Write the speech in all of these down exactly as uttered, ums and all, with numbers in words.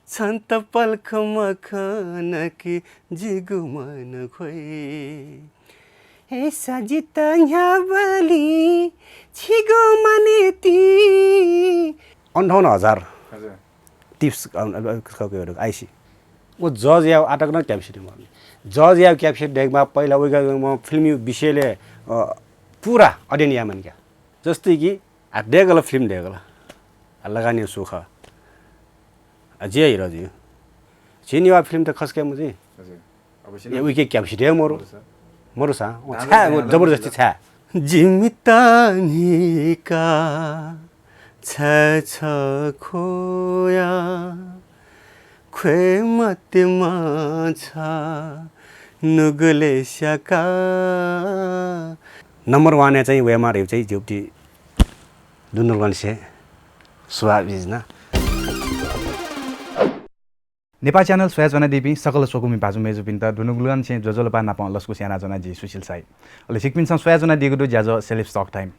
छन्त पलख मखन कि जिगु मन ख्वइ। हे सजित न्ह्याबलि छिगु मनेति। अन्ठाउन्न हजार हजुर। Tips, अ, अ, अ, आइसी। व जजया आटक नं क्याप्सिटी मरु। जजया क्याप्सिटी देखेमा पहिला उइका म फिल्म विषयले, अ, पूरा अध्ययन यामन क्या। जस्तै कि आ देगल फिल्म देगल। आ लगानी सुख। आ जे हिरो जी। छिनिवा फिल्म त खसके मुझे। हजुर। अब ए, उइके क्याप्सिटी मरु। मरुसा। मरुसा। ओ, छा, जबरजस्ती छा। जिमिता निका छ छ खोया ख्वे मते माछा नुगले स्याका। Number one-य् चाहिँ वेमा रेउ चाहिँ ज्योप्टी दुनुगलंनिसें सुभाय् बिजना। नेपाः च्यानल स्वयाच्वनादीपिं सकल स्वकुमि भाजु मय्जुपिन्त दुनुगलंनिसें ज्वजलपा नापं लसकुस यानाच्वना जि सुशील साई। अले छिकपिन्सं स्वयाच्वनादीगु दु ज्याझ्वः Celebs Talk Time।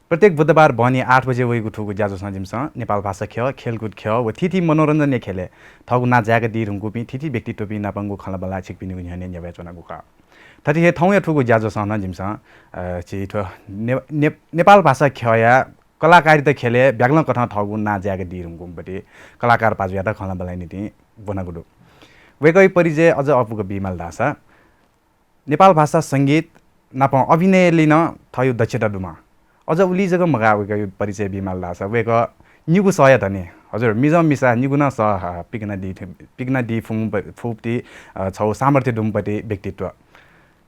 प्रत्येक बुधबार बहनी आठ बजे वइगु थुगु ज्याझ्वसं जिमिसं नेपाल भाषा ख्यः, खेलकुद ख्यः व थीथी मनोरञ्जनया ख्यलय् थःगु नां जाय्कादी धुंकूपिं थीथी व्यक्तित्वपिं नापंगु खँल्हाबल्हा छिकपिनिगु न्ह्यःने न्ह्यब्वयाच्वनागु खः। थथे हे थौंया थुगु ज्याझ्वसं नं जिमिसं, अ, झी थ्व ने-, ने-, नेपाल भाषा ख्यःया कलाकारिता ख्यलय् ब्यागलं कथं थःगु नां जाय्कादी धुंकूम्ह पति कलाकार भाजुयात खँल्हाबल्हाया निंतिं ब्वनागु दु। वय्कःया परिचय अझ अःपुक बीमाल धाःसा नेपाल भाषा संगीत नापं अभिनयलि नं थःगु दक्षता दुम्ह। अझ उलि जक मगाः वय्कःया परिचय बीमाल धाःसा वय्कः निगू सःया धनी। हजुर, मिजं मिसा निगू नं सः, अ, पिकनादी, पिकनादी फुम्ह प-, फुप्ति, अ, छगू सामर्थ्य दुम्ह पति व्यक्तित्व।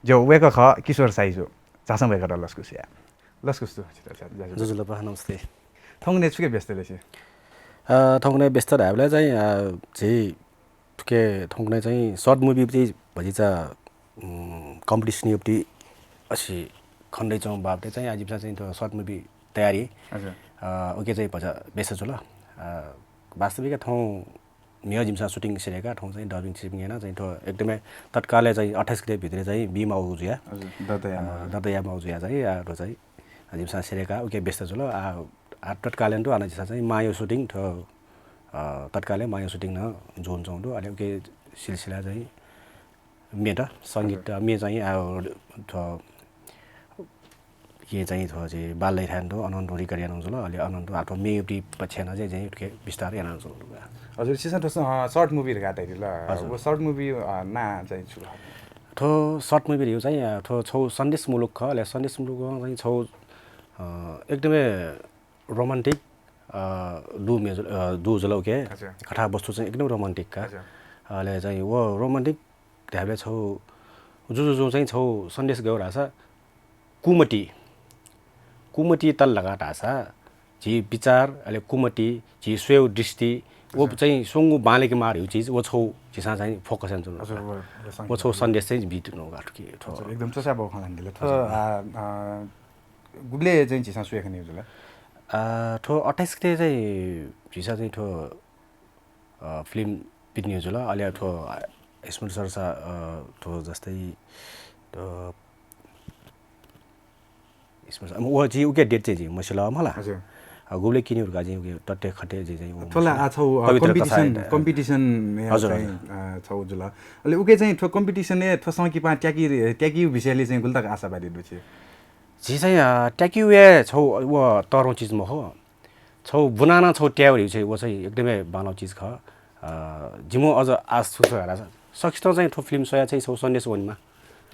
ज्यू, वय्कः खः किशोर साई जु। झासँ वय्कःयात लसकुस याये। लसकुस दु, छितः, ज्याझ्वः। ज्वजलपा, नमस्ते। थौंकन्हय् छुके व्यस्त ले छि? अ, थौंकन्हय् व्यस्त धायेबलय् चाहिँ, अ, झी थुके थौंकन्हय् चाहिँ short movie चाहिँ भतिचा, उम्, competition युक्ति असी खण्डय् च्वं बाबतय् चाहिँ आ जिमिसं चाहिँ थ्व short movie तयारी, हजुर। अ, उके चाहिँ भचा व्यस्त जुल। अ, वास्तविक थौं म्हिगः जिमिसं shooting सिधय्का, थौं चाहिँ dubbing सिपिङ याना चाहिँ थ्व एकदमै तत्कालय् चाहिँ अट्ठाइस गते भित्र चाहिँ बी माउ जुया। हजुर, दर्ता याये माउ। अ, दर्ता याये माउ जुया चाहिँ, आ, थ्व चाहिँ जिमिसं सिधय्का उके व्यस्त जुल। आ, आ, तत्कालय् दु, आ, न जिमिसं चाहिँ माय् shooting थ्व, अ, तत्कालय् माय् shooting नं जुन च्वं दु। अले उके सिलसिला चाहिँ मे त संगीत, हजुर। मे चाहिँ, आ, थ्व के चाहिँ थ्व चाहिँ बाल लैथाय् दु, अनन्तु record याना जुल, अले अनन्तु आ थ्व मे युक्ति पक्षय् नं चाहिँ, चाहिँ उके विस्तार याना जुल। हजुर, छिसं थ्व, अ, short movie धकाः धयादिल। हजुर। व short movie, अ, नां चाहिँ छु? थ्व short movie धइगु चाहिँ, अ, थ्व छगू सन्देशमूलक खः, अले सन्देशमूलक चाहिँ छगू, अ, एकदमै romantic, अ, दु मेजु-, अ, दु जुल उके। अच्छा। कथावस्तु चाहिँ एकदम romantic का। अच्छा। अले चाहिँ व romantic धायेबलय् छगू जुजुजुं चाहिँ छगू सन्देश गय् धाःसा कुमति, कुमति तल धकाः धाःसा झी विचार, अले कुमति, झी स्वयेगु दृष्टि, व अच्छा। चाहिँ स्वंगु बांलाके माः धइगु चिज, व छगू झीसं चाहिँ focus याना च्वना। हजुर, व, व व छगू सन्देश चाहिँ बीतुना का थुकी थ्व। हजुर, एकदम चसाबौ खँ ल्हानादिल। थ्व, हजुर। आ, आ, गुबलय् चाहिँ झीसं स्वये खनेगु जुल? आ, थ्व अट्ठाइस गते चाहिँ झीसं चाहिँ थ्व, अ, film पिकनिक जुल। अले थ्व, अ, स्मृति सरसा, अ, थ्व जस्तै, अ, स्मृति सर, व चाहिँ उके date चाहिँ झी मसिल मला। हजुर। अ, गुबलय् किने उरका चाहिँ उके तथ्य खटे जे चाहिँ उ थ्व ला मसिल। आ छौ, अ, पवित्र competition, कथाय्, competition या हजुर, चाहिँ, हजुर। अ, छौ जुल। अले उके चाहिँ थ्व competition ए थ्व संकिपा त्याकी, त्याकी विषयले चाहिँ गुलतक आशावादी दु छि? झी चाहिँ, अ, त्याक्यु हे छौ व तरौं चिज मखु। छौ बुनाना छौ त्याउ धइगु चाहिँ व चाहिँ एकदमै बांलाउ चिज खः। अ, जिमु अझ आश छु छ धाःसा, सकसितं चाहिँ थ्व film स्वया चाहिँ छौ सन्देश वनेमा।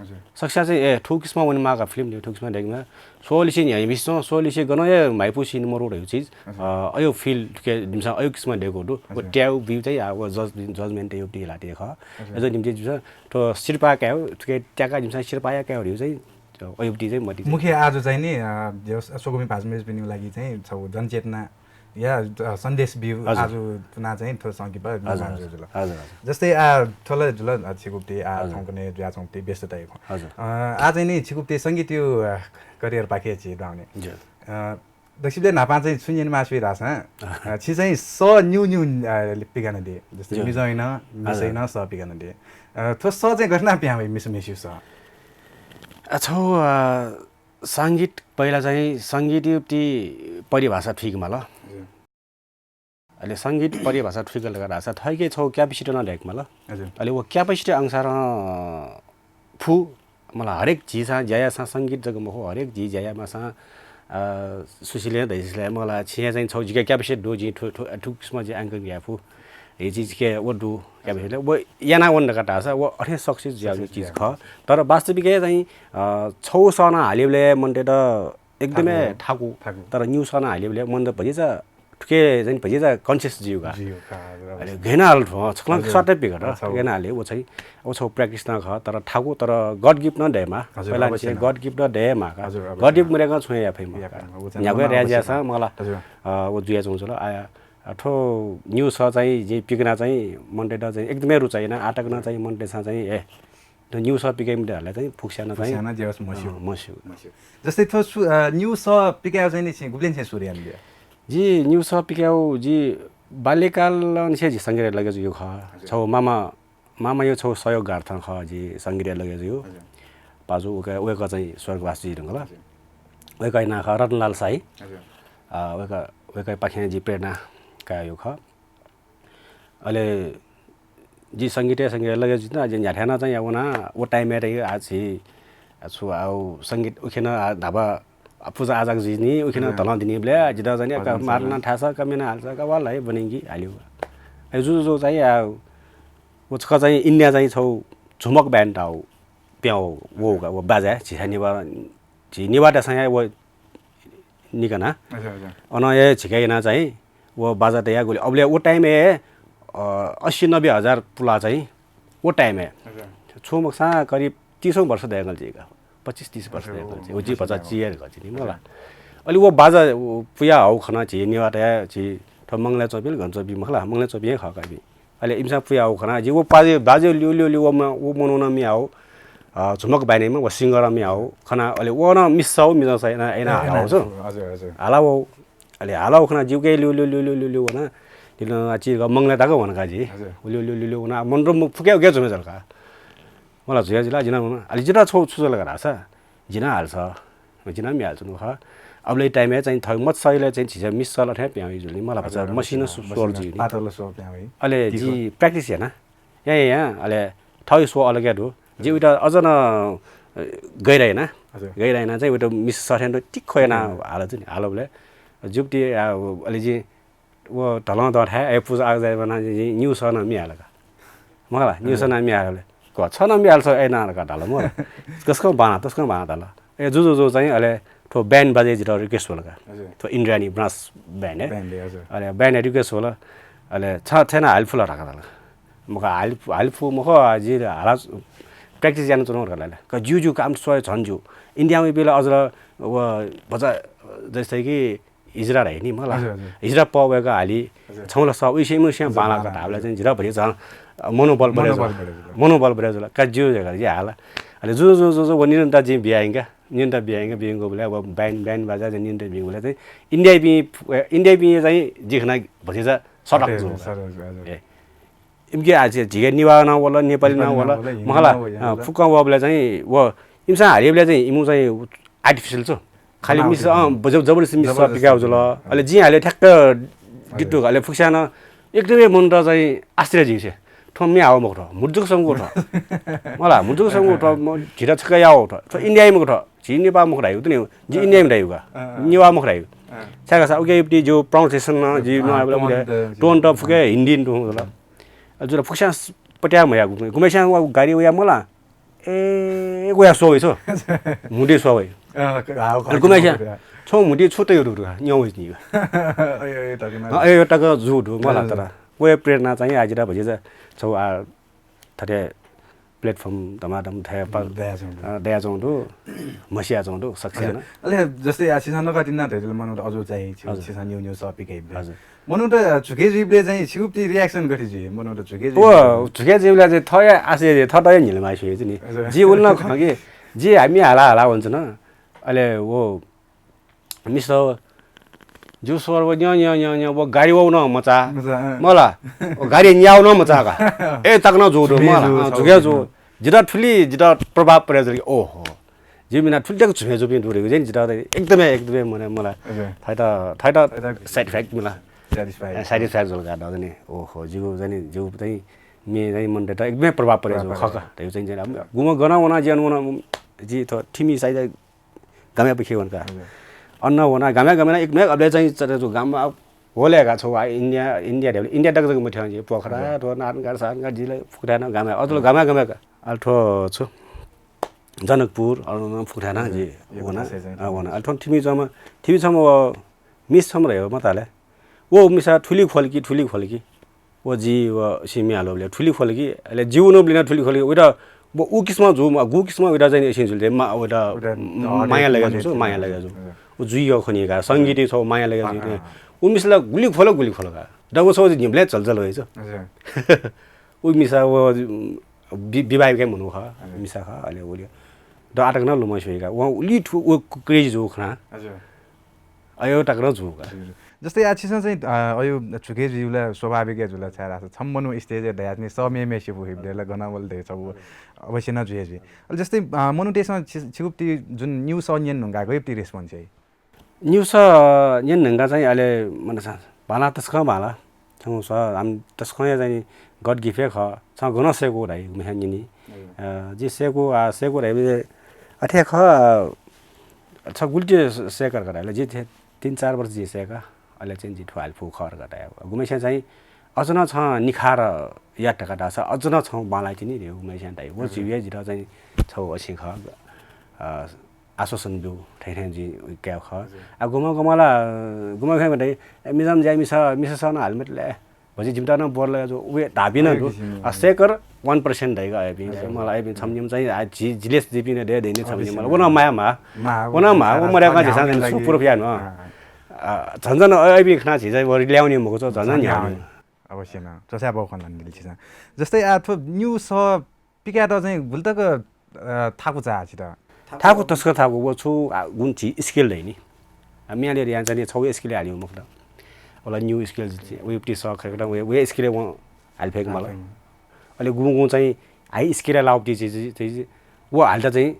हजुर। सकसिया चाहिँ, ए, थु किसिम वनेमा का film दे, थु किसिम देखेमा। स्वलिसे न्ह्याइबिस्सं, स्वलिसे गन हे म्हाइपु scene मरु धइगु चिज। हजुर। अ, अयो feel के जिमिसं अयो किसिम देगु दु। व हजुर। त्याउ बिउ चाहिँ, आ, व judge, judgment यो ति लाते खः। हजुर। अझ निम्ति जिमिसं थ्व सिरपाः कायु, थुके त्याका जिमिसं सिरपाः या कायु धइगु चाहिँ अयुक्ति चाहिँ मति चाहिँ। मुख्य आज चाहिँ नि, अ, जो स-, स्वकुमि भाजु मय्जुपिनिगु लागि चाहिँ छौ जनचेतना या, अ, सन्देश बिउ हजुर। आज तुना चाहिँ थ्व संकिपा हजुर, निर्माण हजुर। जुल। हजुर, हजुर। जस्तै आ, थ्वल जुल, अ, छिगुप्ति, आ, हजुर। थौंकन्हय् जुया छौंप्ति व्यस्तता यु। हजुर। अ, आ चाहिँ नि छिगुप्ति संगीत यु, अ, career पाखे छि दाउने। हजुर। अ, दक्सिबले न्हापां चाहिँ छु न्यने मास्वि धाःसा, अ, छि चाहिँ स न्यू न्यू, अ, पिकाना दे। जस्तै ज्यू। मिजं इन, हजुर। मिसं इन स पिकाना दे। अ, थ्व स चाहिँ गथे याना पिहां वइ मिस मेस्यु स? अ, छौ, अ, संगीत पहिला चाहिँ संगीत युक्ति परिभाषा ठीक माल। ज्यू। अले संगीत परिभाषा थुइका लगा धाःसा थःके छौ capacity नं दयेक माल। हजुर। अले वो capacity अनुसार फु, मला हरेक झीसां ज्या याःसां संगीत जक मखु, हरेक झी ज्या याःमासां, अ, सुशीलया धैसिलया मला छिया चाहिँ छौ जिके capacity दु, जिं थु, थु, थु किसिम जिं anchor याये फु। हे झी जिके वो दु capacity, वो याना वन धका धाःसा वो अथे success जुया चिज खः। तर वास्तविक चाहिँ, अ, छौ सना हालिबले मनते त एकदमै थाकु। थाकु। थाकु। तर न्यू सना हालिबले मन त भजिचा थुके चाहिँ भजिचा conscious जिउ का। जिउ का, हजुर, अले अवश्य। घ्यना हाल थ्व, छकलं हजुर। सटै पिक हजुर। घ्यना हाले, वो चाहिँ, वो छौ practice नं खः, तर थाकु, तर God gift नं दयेमा। हजुर, पहिला अवश्य चाहिँ नं। God gift नं दयेमा का। हजुर, अवश्य God gift नं। मरेका छुं या फैमा। या फैमा, वो चाहिँ न्यागु मना राजा अवश्य सा नं। मला, हजुर। अ, वो जुया चाहिँ जुल, आया, अ, थ्व न्यू स चाहिँ जे पिकना चाहिँ मनते द चाहिँ एकदमै रुचाइना, आटक नं चाहिँ मनते सा चाहिँ, ए, द न्यू स पिकाइ मते हले चाहिँ फुक्स्याना चाहिँ फुक्स्याना जे होस् मस्यु। अँ, मस्यु। मस्यु। जस्तै थ्व सु-, अ, न्यू स पिकायो चाहिँ नि छिं गुबलेन छिं सुरु याना दिया? जी, न्यू स पिकायो जी बाल्यकाल निसे जी संगीत लगे जुयो खः। हजुर। छौ मामा, मामा यो छौ सहयोग गार्थ खः जी संगीत लगे जुयो। हजुर। पाजु उके, उके चाहिँ स्वर्गवास जी रंगला। हजुर। उके ना खः रतनलाल साई। हजुर। अ, उके, उके पाखें जी प्रेरणा कायो खः। अले जि संगीतय्, संगीतय् लगे जुइत, जि न्ह्याथाय् नं चाहिँ यावना, वो time य् त आ छि, आ छु, आ उ संगीत उखेन आ धाबा, आ पुजा आजाक जुइनि, उखेन हजुर। धलं दिनि ब्ले, जित चाहिँ हजुर, का हजुर। मार्न थासा, कमेना हाल्सा, का वाला है बनेंगी हाल्यो। ए जु जु चाहिँ आ, वो छक चाहिँ इन्डिया चाहिँ छौ झुमक band आउ, प्याउ, वो का, वो बाजा, झिसा निवा, झि निवा त संगे वो निकना। अच्छा, अच्छा। अन ए झिका याना चाहिँ वो बाजा तया गुली। अबले वो time य्, अ, अस्सी नब्बे हजार पुला चाहिँ वो time य्। अच्छा। छु मक्सा करिब तीस वर्ष दयंगल जिका। पच्चिस तीस वर्ष अच्छा, दयंगल ओ, जि। वो जि अच्छा, भचा अच्छा। चियर गछि नि मला। अच्छा। अलि वो बाजा वो पुया हौ खना झि निवा तया झि थ मंगला चोपिल घन चोपि मखला, मंगला चोपि हे खा काबी। अले इमसा पुया हौ खना, जि वो पाजे, बाजे लिउ, लिउ, लिउ, वो म-, वो मनोना मि हौ। अ, झुमक बाइनेमा वो singer मि हौ। खना, अले वो न मिस हौ, मिस हौ, एना, एना ए, हाला एना हौ, छु। हजुर, हजुर। हाला वो, अले हाला वो खना, जिउ के लिउ, लिउ, लिउ, लिउ, लिउ, लिउ, वना। लिउ, आ, चिर ग मंगला तक वन का जि। हजुर। लिउ, लिउ, लिउ, लिउ, वना, मन र मु-, फुके, उके झुमे जल का। मला झुया जिला, जिना वना। अले जिना छौ छु जल का धासा। जिना हाल्छ। जिना मि हाल्छ नु खा। अबले time य् चाहिँ थग मत सहिले चाहिँ झिझा मिस सल थें प्याउ जुल नि। मला भचा हजुर, मसिन हजुर, सु-, स्वर मसिन जुल नि। पातल स्वर प्याउ है। अले तीस जि practice याना। या, या, या, अले थौ स्व अलग या दु। जि उइटा अझ न, अ, गैरायना। हजुर। गैरायना चाहिँ उइटा मिस सथेन दु टिक्खो याना हजुर। हाल जुन, हाल बले। जुप्ति, आ, अले जि, वो धलं दथाय्, ए, पुजा आग जाय बना जि, न्यू सना मि हाल का। मखला, न्यू हजुर। सना मि हाल बले। क, छ न मि हाल छ, ए, ना का धाल, मखला। कसको बाना, तसको बाना धाल। ए, जु, जु, जु चाहिँ, अले, थो band बाजे जित request होला का। हजुर। थो इन्द्राणी brass band, है। Band, हजुर। अले, band request होला। अले, छ, थेना हाल फुला राखा धाल। मखा हाल, हाल फु मखा, जि हाला practice याना च्वना होला। क ज्यू ज्यू काम स्वय झन ज्यू। इन्डियामा बेला अझ व भचा जस्तै कि हिजरा है नि मला। हजुर, हजुर। हिजरा प वय्‌का हाली हजुर। छौला स उइसे मुसे हजुर, बाला बाला। का धाबला चाहिँ जिरा भरि झन मनोबल बढे मनोबल जुल। बढे जुल। मनोबल बढे जुल। का ज्यू जगा जि हाला। अले जु, जु, जु, जु, व निरन्तर जि बियाइंका, निरन्तर बियाइंका, बियंगो बले व band, band बाजा चाहिँ निरन्तर बियंगो बले चाहिँ इन्डिया बि, इन्डिया बि चाहिँ जिखना भरि झ सटक हजुर, जु। हजुर, हजुर। ए। इमिके आ झिके निवा न वल, नेपाली न नेपाली न वल, वल, हिन्दी मखला, न वल, अ, फुक्क वबले चाहिँ व इमसा हारिबले चाहिँ इमु चाहिँ artificial छु। खाली बना मिस, अ, जब-, जबरजस्ती मिस जबरजस्ती पिकाउ जुल। हजुर। अले जि हाले ठ्याक्क दित्तु हजुर। अले फुक्स्यान एकदमै मन त चाहिँ आश्चर्य जिसे। थ्व म्या हाव मखु थ्व, मुर्जुक समगु थ्व। मला, मुर्जुक समगु थ्व, म झिरा छक्क याव थ्व। थ्व इन्डियाइ मखु थ्व, झि नेपा मखु धायु त नि, जि अँ, इन्डियाइ अँ। धायु का। अँ, अँ। नेवा मखु धायु। अँ। छाय् का सा उके इप्ति जो pronunciation न, जि अँ, न आबला उके, tone त फुके हिन्दी न तुं होला। जुल फुक्स्यां पट्या मया गुमे। गुमेस्यां वा गाडी वया मला। ए, गुया सोवै छो। मुदे सोवै। अँ, क-, हाव, अरे गुमेस्यां, हाव, छो मुदे छु त यो दु, न्यौ नि। अयो, अयो, तक न। अँ, अयो, तक जु दु, मला हजुर। तर। वे प्रेरणा चाहिँ आजिरा भजिजा छौ आ थथे platform धमाधम थया पा-, दया छौं दु। अ, दया छौं दु, मसिया छौं दु, सक्सेना। हजुर। अले जस्तै आ सिसा नका तिन्ना धैजल मनु त अजो चाहिँ छु, हजुर। सिसा न्यू न्यू स पिकाइ। हजुर। मनु त झुके जिबले चाहिँ सिगुप्ति reaction गथे जि, मनु त झुके जि। ओ, झुके जिबले चाहिँ थया आसे जे, थ तया न्हिल माइ सुये नि। हजुर। जि उल्न खं कि, जि हामी हाला हाला हुन्छ न। अले वो मिस्टर, जु स्वर व न्य, न्य, न्य, न्य, व गाडी वौ न मचा। मचा, अँ। मला, व गाडी न्याउ न मचा का। ए, तक न जु दु, झुमे मला, जु, अँ, छौ झुके जु। जु। जिता ठुली, जिता प्रभाव परे जु, ओहो। जि मिना ठुली तक झुमे जु पिं दु रे, जिता एकदमै, एकदमै मने मला। हजुर। थाइता, थाइता थाइता satisfact मिला। satisfy। ए, satisfy जुल का दजने। ओहो, जिगु चाहिँ नि, जिगु चाहिँ मे चाहिँ मन त एकदमै प्रभाव परे जु खक। तयु चाहिँ चाहिँ अब गुम गन वना जियन वना जि त थिमि साइज गामे पखे वन का। अन्न वना गामे गामे ना एकदमै अबले चाहिँ चले जु गाम होले का छौ आ इन्डिया, इन्डिया देबले इन्डिया तक जक मथ्यां जि पोखरा थो नानगार सानगार जिले फुकथाना गामे अतल गामे गामे का। अल थो छु जनकपुर अल फुकथाना जि वना। वना अल थो थिमि जमा, थिमि छम मिस छम रह्यो मताले। वो मिसा थुलि ख्वल कि, थुलि ख्वल कि। वो जि व सिमि हालो बले थुलि ख्वल कि, अले जिउ नो बलिना थुलि ख्वल कि। उइटा वो उ किस्मा जु, गु किस्मा उइटा चाहिँ एसिन जुल दे, मा उइटा माया लगे जु, माया लगे जु। वो जुइ यो खनि का, संगीत छौ माया लगे जु। उ मिसला गुलि ख्वल, गुलि ख्वल का। दबो छौ निबले चल चल होइ छ। उ मिसा वो विवाह के मनु ख, मिसा ख, अले उले। द आटक न लुमा छुइ का। वो उलि थु वो क्रेजी जु खना। अयो तक न जु का। जस्तै आ छिसं चाहिँ अयो छुके जुला स्वाभाविक जुला छाय् रास छम मनु स्टेज दयात नि समे मे सिबु हिबले गनावल दे छबु अवश्य न जुए जुइ। अले जस्तै मनु तेसं छिगुप्ति जुन न्यू स न्यन नुंगा गइप्ति रेस्पोन्स है। न्यू स न्यन नुंगा चाहिँ अले मनसा बाला तस्क बाला छौ स हम तस्क या चाहिँ गड गिफे ख छ गन सेको धाइ मेहन नि। जि सेको आ सेको धाइ अथे ख छ गुल्टी सेकर करा ले जि तीन चार वर्ष जि सेका अले चाहिँ जि थ्वाल फु खर कटा। गुमेसे चाहिँ अझ न छ निखार या टका दासा अझ न छ बाला तिनी रे गुमेसे दाइ वो जिउ या जित चाहिँ छौ असिं ख आश्वासन दु थै थै जि क्या ख। आ गुमा गुमाला गुमा खै बताइ मिजाम जाय मिसा मिसा सन हालमेट ले भजि जिमता न बोर लगा जो वे धाबी न दु। सेकर वन पर्सेन्ट दाइ का अबि मला अबि छम निम चाहिँ आ जि जिलेस दिपि न दे देने छम निम मला वो न माया मा वो न मा वो मरे का जिसा छु प्रूफ या न। झन्झन अबि खना झिज वरि ल्याउने मगु छ झन्झन न्याउने। अवश्य न चोसा बौ खन दिल छिसा। जस्तै आ थो न्यू स पिकायेत चाहिँ गुल्तक थाकु चाह छित। थाकु तस्क थाकु वो छु गुण छि स्केल दै नि। म्याले रिया चाहिँ छौ स्केल हालिउ मखत। ओला न्यू स्केल वे स खरेकट वे स्केल वो हालि फेक मला। अले गुं गुं चाहिँ हाई स्केल लाउप्ति चाहिँ वो हालता चाहिँ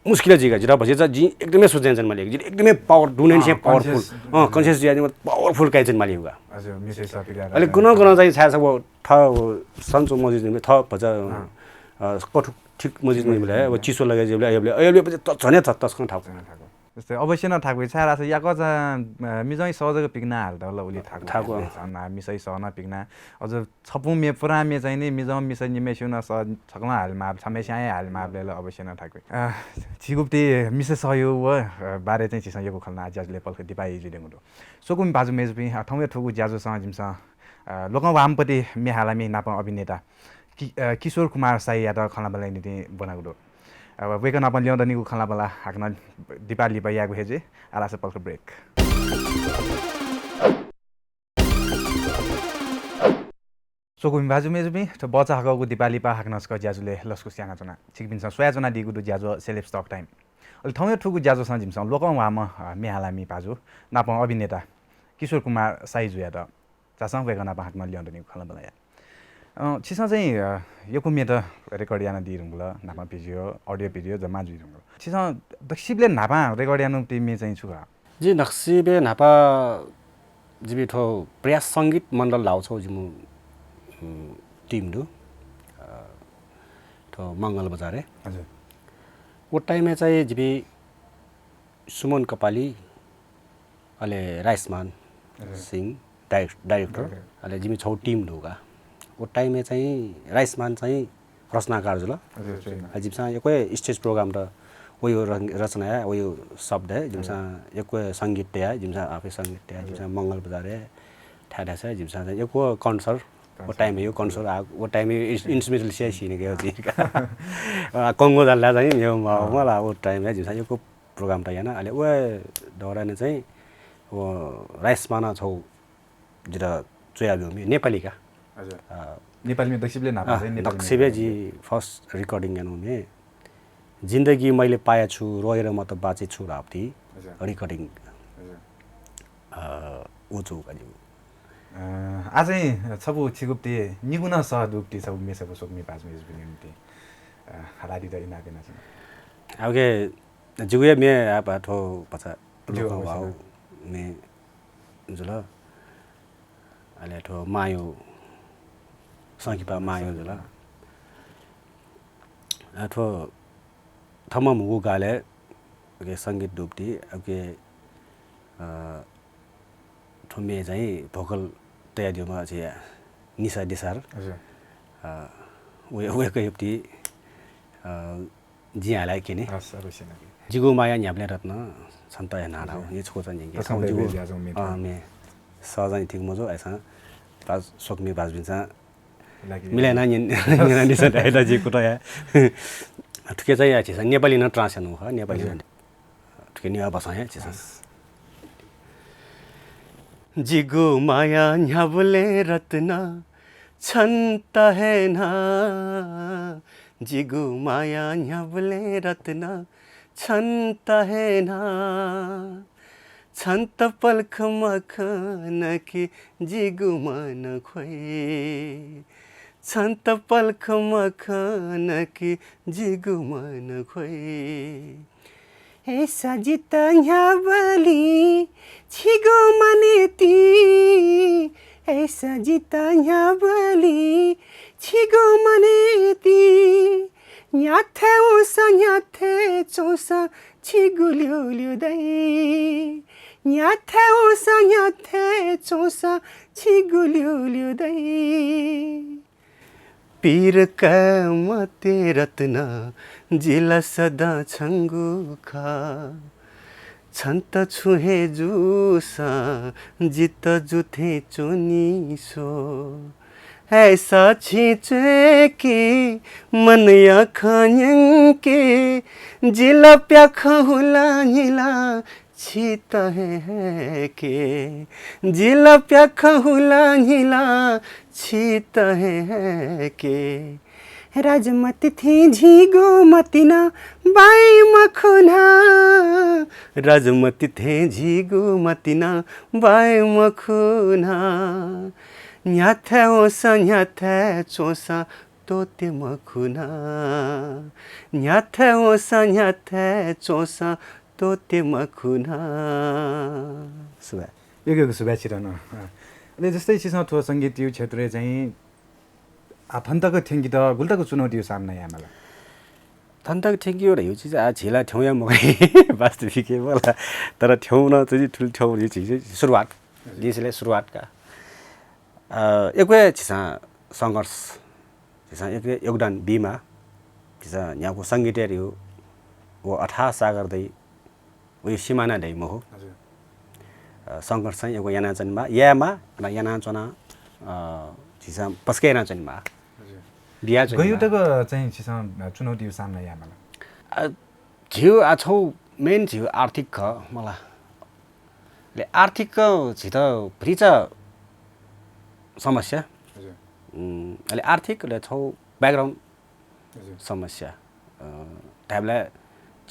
मुस्किल जिगा जिरा भजे जि एकदमै सोचेन चाहिँ मालिक जि एकदमै पावर दुनेन से पावरफुल। कन्सियस जिया पावरफुल काइचन मालिक हुआ। अले गुना गुना चाहिँ छाया छ वो थ सन्चो मजिद थ भजा कठु ठीक मजिद मिले वो चिसो लगे जेबले अयबले अयबले त झने त तस्कन थाकु। जस्तै अवश्य न थाकु छाया रास याक जा मिजै सहजक पिकना हाल दल उली थाकु थाकु। मिसै सहना पिकना अझ छपु मे पुरा मे चाहिँ नि मिजं मिसै निमे सिउन स छकमा हाल माप छमे स्याय हाल माप ले अवश्य न थाकु। छिगुप्ति मिसै सहयो व बारे चाहिँ छिसं यकु खलना ज्याजुले पलख दिपा इजु देंगु दु। सोकुम बाजु मेजुपिं थौं थुगु ज्याजु स जिमसं लोकं वामपति मेहालामी नाप अभिनेता किशोर कुमार साईयात खलना बलय् निति बनागु दु। अब वेकन अपन लियों दनिगु खलना बला हाकन दिपा लिपा यागु हे जे आलास पलख ब्रेक। सोकुम बाजु मेजुपिं थ्व बचा हकगु दिपा लिपा हाकन स्क ज्याजुले लसकुस याना च्वना। छिकपिन्सं स्वया च्वना दीगु दु ज्याजु सेलेब्स टक टाइम। अले थौं थुगु ज्याजुसं जिमसं लोकं वाम मेहालामी बाजु नाप अभिनेता किशोर कुमार साईजुयात झासँ वेकन नाप हाकन लियों दनिगु खलना बला या। छिसं चाहिँ यकु मेत रेकर्ड याना दी रुंगल नाप भिडियो अडियो भिडियो जम्मा जुइ रुंगल। छिसं दक्सिबले नापा रेकर्ड यानु ती मे चाहिँ छु का? जि नक्सिबे न्हापा जिबि थ्व प्रयास संगीत मण्डल धाउ छौ जिमु टिम दु। थ्व मंगल बजारे। हजुर। वो टाइमय् चाहिँ जिबि सुमन कपाली अले राइसमान सिंह डाइरेक्टर अले जिमि छौ टिम दु का। वो टाइमय् चाहिँ राइसमान चाहिँ रचनाकार जुल। जिमिसं यक्व स्टेज प्रोग्राम त वयो रचना या वयो शब्द है जिमिसं यक्व संगीत तया जिमिसं आफै संगीत तया जिमिसं मंगल बजारे थाय् थाय् जिमिसं यक्व कन्सर्ट वो टाइम यो कन्सर्ट आ वो टाइम यो इन्स्ट्रुमेन्टल सिया सिने गयो जि। कंगो जाल्ला चाहिँ यो मला वो टाइम है जिमिसं यक्व प्रोग्राम त याना अले वो दौरान चाहिँ वो राइसमान छौ जित च्वया ब्यूमि नेपाली का। नेपालीमे दक्सिबले न्हापा चाहिँ नेपाली दक्सिबे जि फर्स्ट रिकर्डिङ यानुमे जिन्दगी मैले पाया छु रोएर म त बाँचे छु धापति रिकर्डिङ। उ छु का जिउ। आ चाहिँ छपु छिगुप्ति निगुना सह दुप्ति छपु मेसपु सोकमी पाँच मेस बिनिम्ति हलादि द इनापिना छ। ओके जिगुया मे आ पाथो पचा जिउ लोक वाउ मे जुल। अले थ्व मायु, संकिपा मायु जुल। अ, थ्व थम्हं म्हुगु गालय्, okay, संगीत दुप्ति, okay, अ, थ्व म्ये चाहिँ vocal तयादीम्ह चाहिँ निशा दिसार। हजुर। अ, वय्-, वय्‌कःयाप्ति, अ, जिं हालाः क्यने। हस्, अवश्य नै। जिगु माया न्ह्याबलें रत्न, छन्त हे न्हालागु। हजुर। नि छकू चाहिँ न्यंके। तसकं छकू जिगु, दय्‌बय् ज्याझ्वः म्ये अँ, म्ये। सः चाहिँ ठीक मजू, अय्‌सां बाज-, स्वकुमि बाजपिन्सं लागि मिलाय् याना न्यन-, न्यनादिसँ धायेत जिं कुतः याये। थुके चाहिँ याये झीसं नेपाली नं translate यानागु खः, नेपाली नं। हजुर। थुके नेवाः भाषां याये झीसं। जिगु माया न्ह्याबलें रत्न छन्त हे न्हाः, जिगु माया न्ह्याबलें रत्न छन्त हे न्हाः। छन्त पलख मखन कि जिगु मन ख्वइ, छन्त पलख मखन कि जिगु मन ख्वइ। अय्‌सा जितः न्ह्याबलें छिगु मनय् ति, अय्‌सा जितः न्ह्याबलें छिगु मनय् ति। न्ह्याथाय् वंसा न्ह्याथाय् च्वंसा छिगु ल्यूल्यू दइ। न्ह्याथाय् वंसा न्ह्याथाय् च्वंसा छिगु ल्यूल्यू दइ। पीर काये मते रत्न, जि ला सदां छंगु खः। छन्त छुं हे जूसां जितः जू थें च्वनी स्व। अय्‌सा छिं च्वय्‌कि, मनया खँ न्यंकि, जि ला प्याखं हुला न्हिला छितः हे हय्‌के, जि ला प्याखं हुला न्हिला छितः हे हय्‌के। राजमति थें झीगु मति नं बाय् मखु न्हां, राजमति थें झीगु मति नं बाय् मखु न्हां। न्ह्याथाय् वंसा न्ह्याथाय् च्वंसा त्वःते मखु न्हां, न्ह्याथाय् वंसा न्ह्याथाय् च्वंसा त्वःते मखु न्हां। सुभाय्। यक्व यक्व सुभाय् छितः नं। अँ। अले जस्तै छिसं थ्व संगीतया क्षेत्रय् चाहिँ, आ, थन तक थ्यंकेत गुलि तक चुनौतीया सामना यायेमाल? थन तक थ्यंकेगु धइगु चिज, आ, झी ला थ्यंगु हे मखु, वास्तविक हे मखु ला। तर थ्यंगु नं चाहिँ थुलि थ्यंगु धइगु चिज सुरुवात। हजुर। जिं सिले सुरुवात का। अ, यक्व हे झीसं संघर्ष, झीसं यक्व हे योगदान बीमाः। झीसं न्ह्यागु संगीतया धइगु व अथाह सागर दइ, वया सिमाना दइ मखु। हजुर। अ, संघर्ष चाहिँ यक्व यानाच्वनेमाः, यायेमाः, अन यानाच्वना, अ, झीसं पसके यानाच्वनेमाः। हजुर। बियाच्वनेमाः। गयु तक चाहिँ छिसं चुनौतीया सामना यायेमाल? अ, झीगु आ छगू main झीगु आर्थिक खः मला। अले आर्थिक झीत भतिचा समस्या। हजुर। उम्, अले आर्थिक अले छगू background हजुर। समस्या। अ, धायेबलय्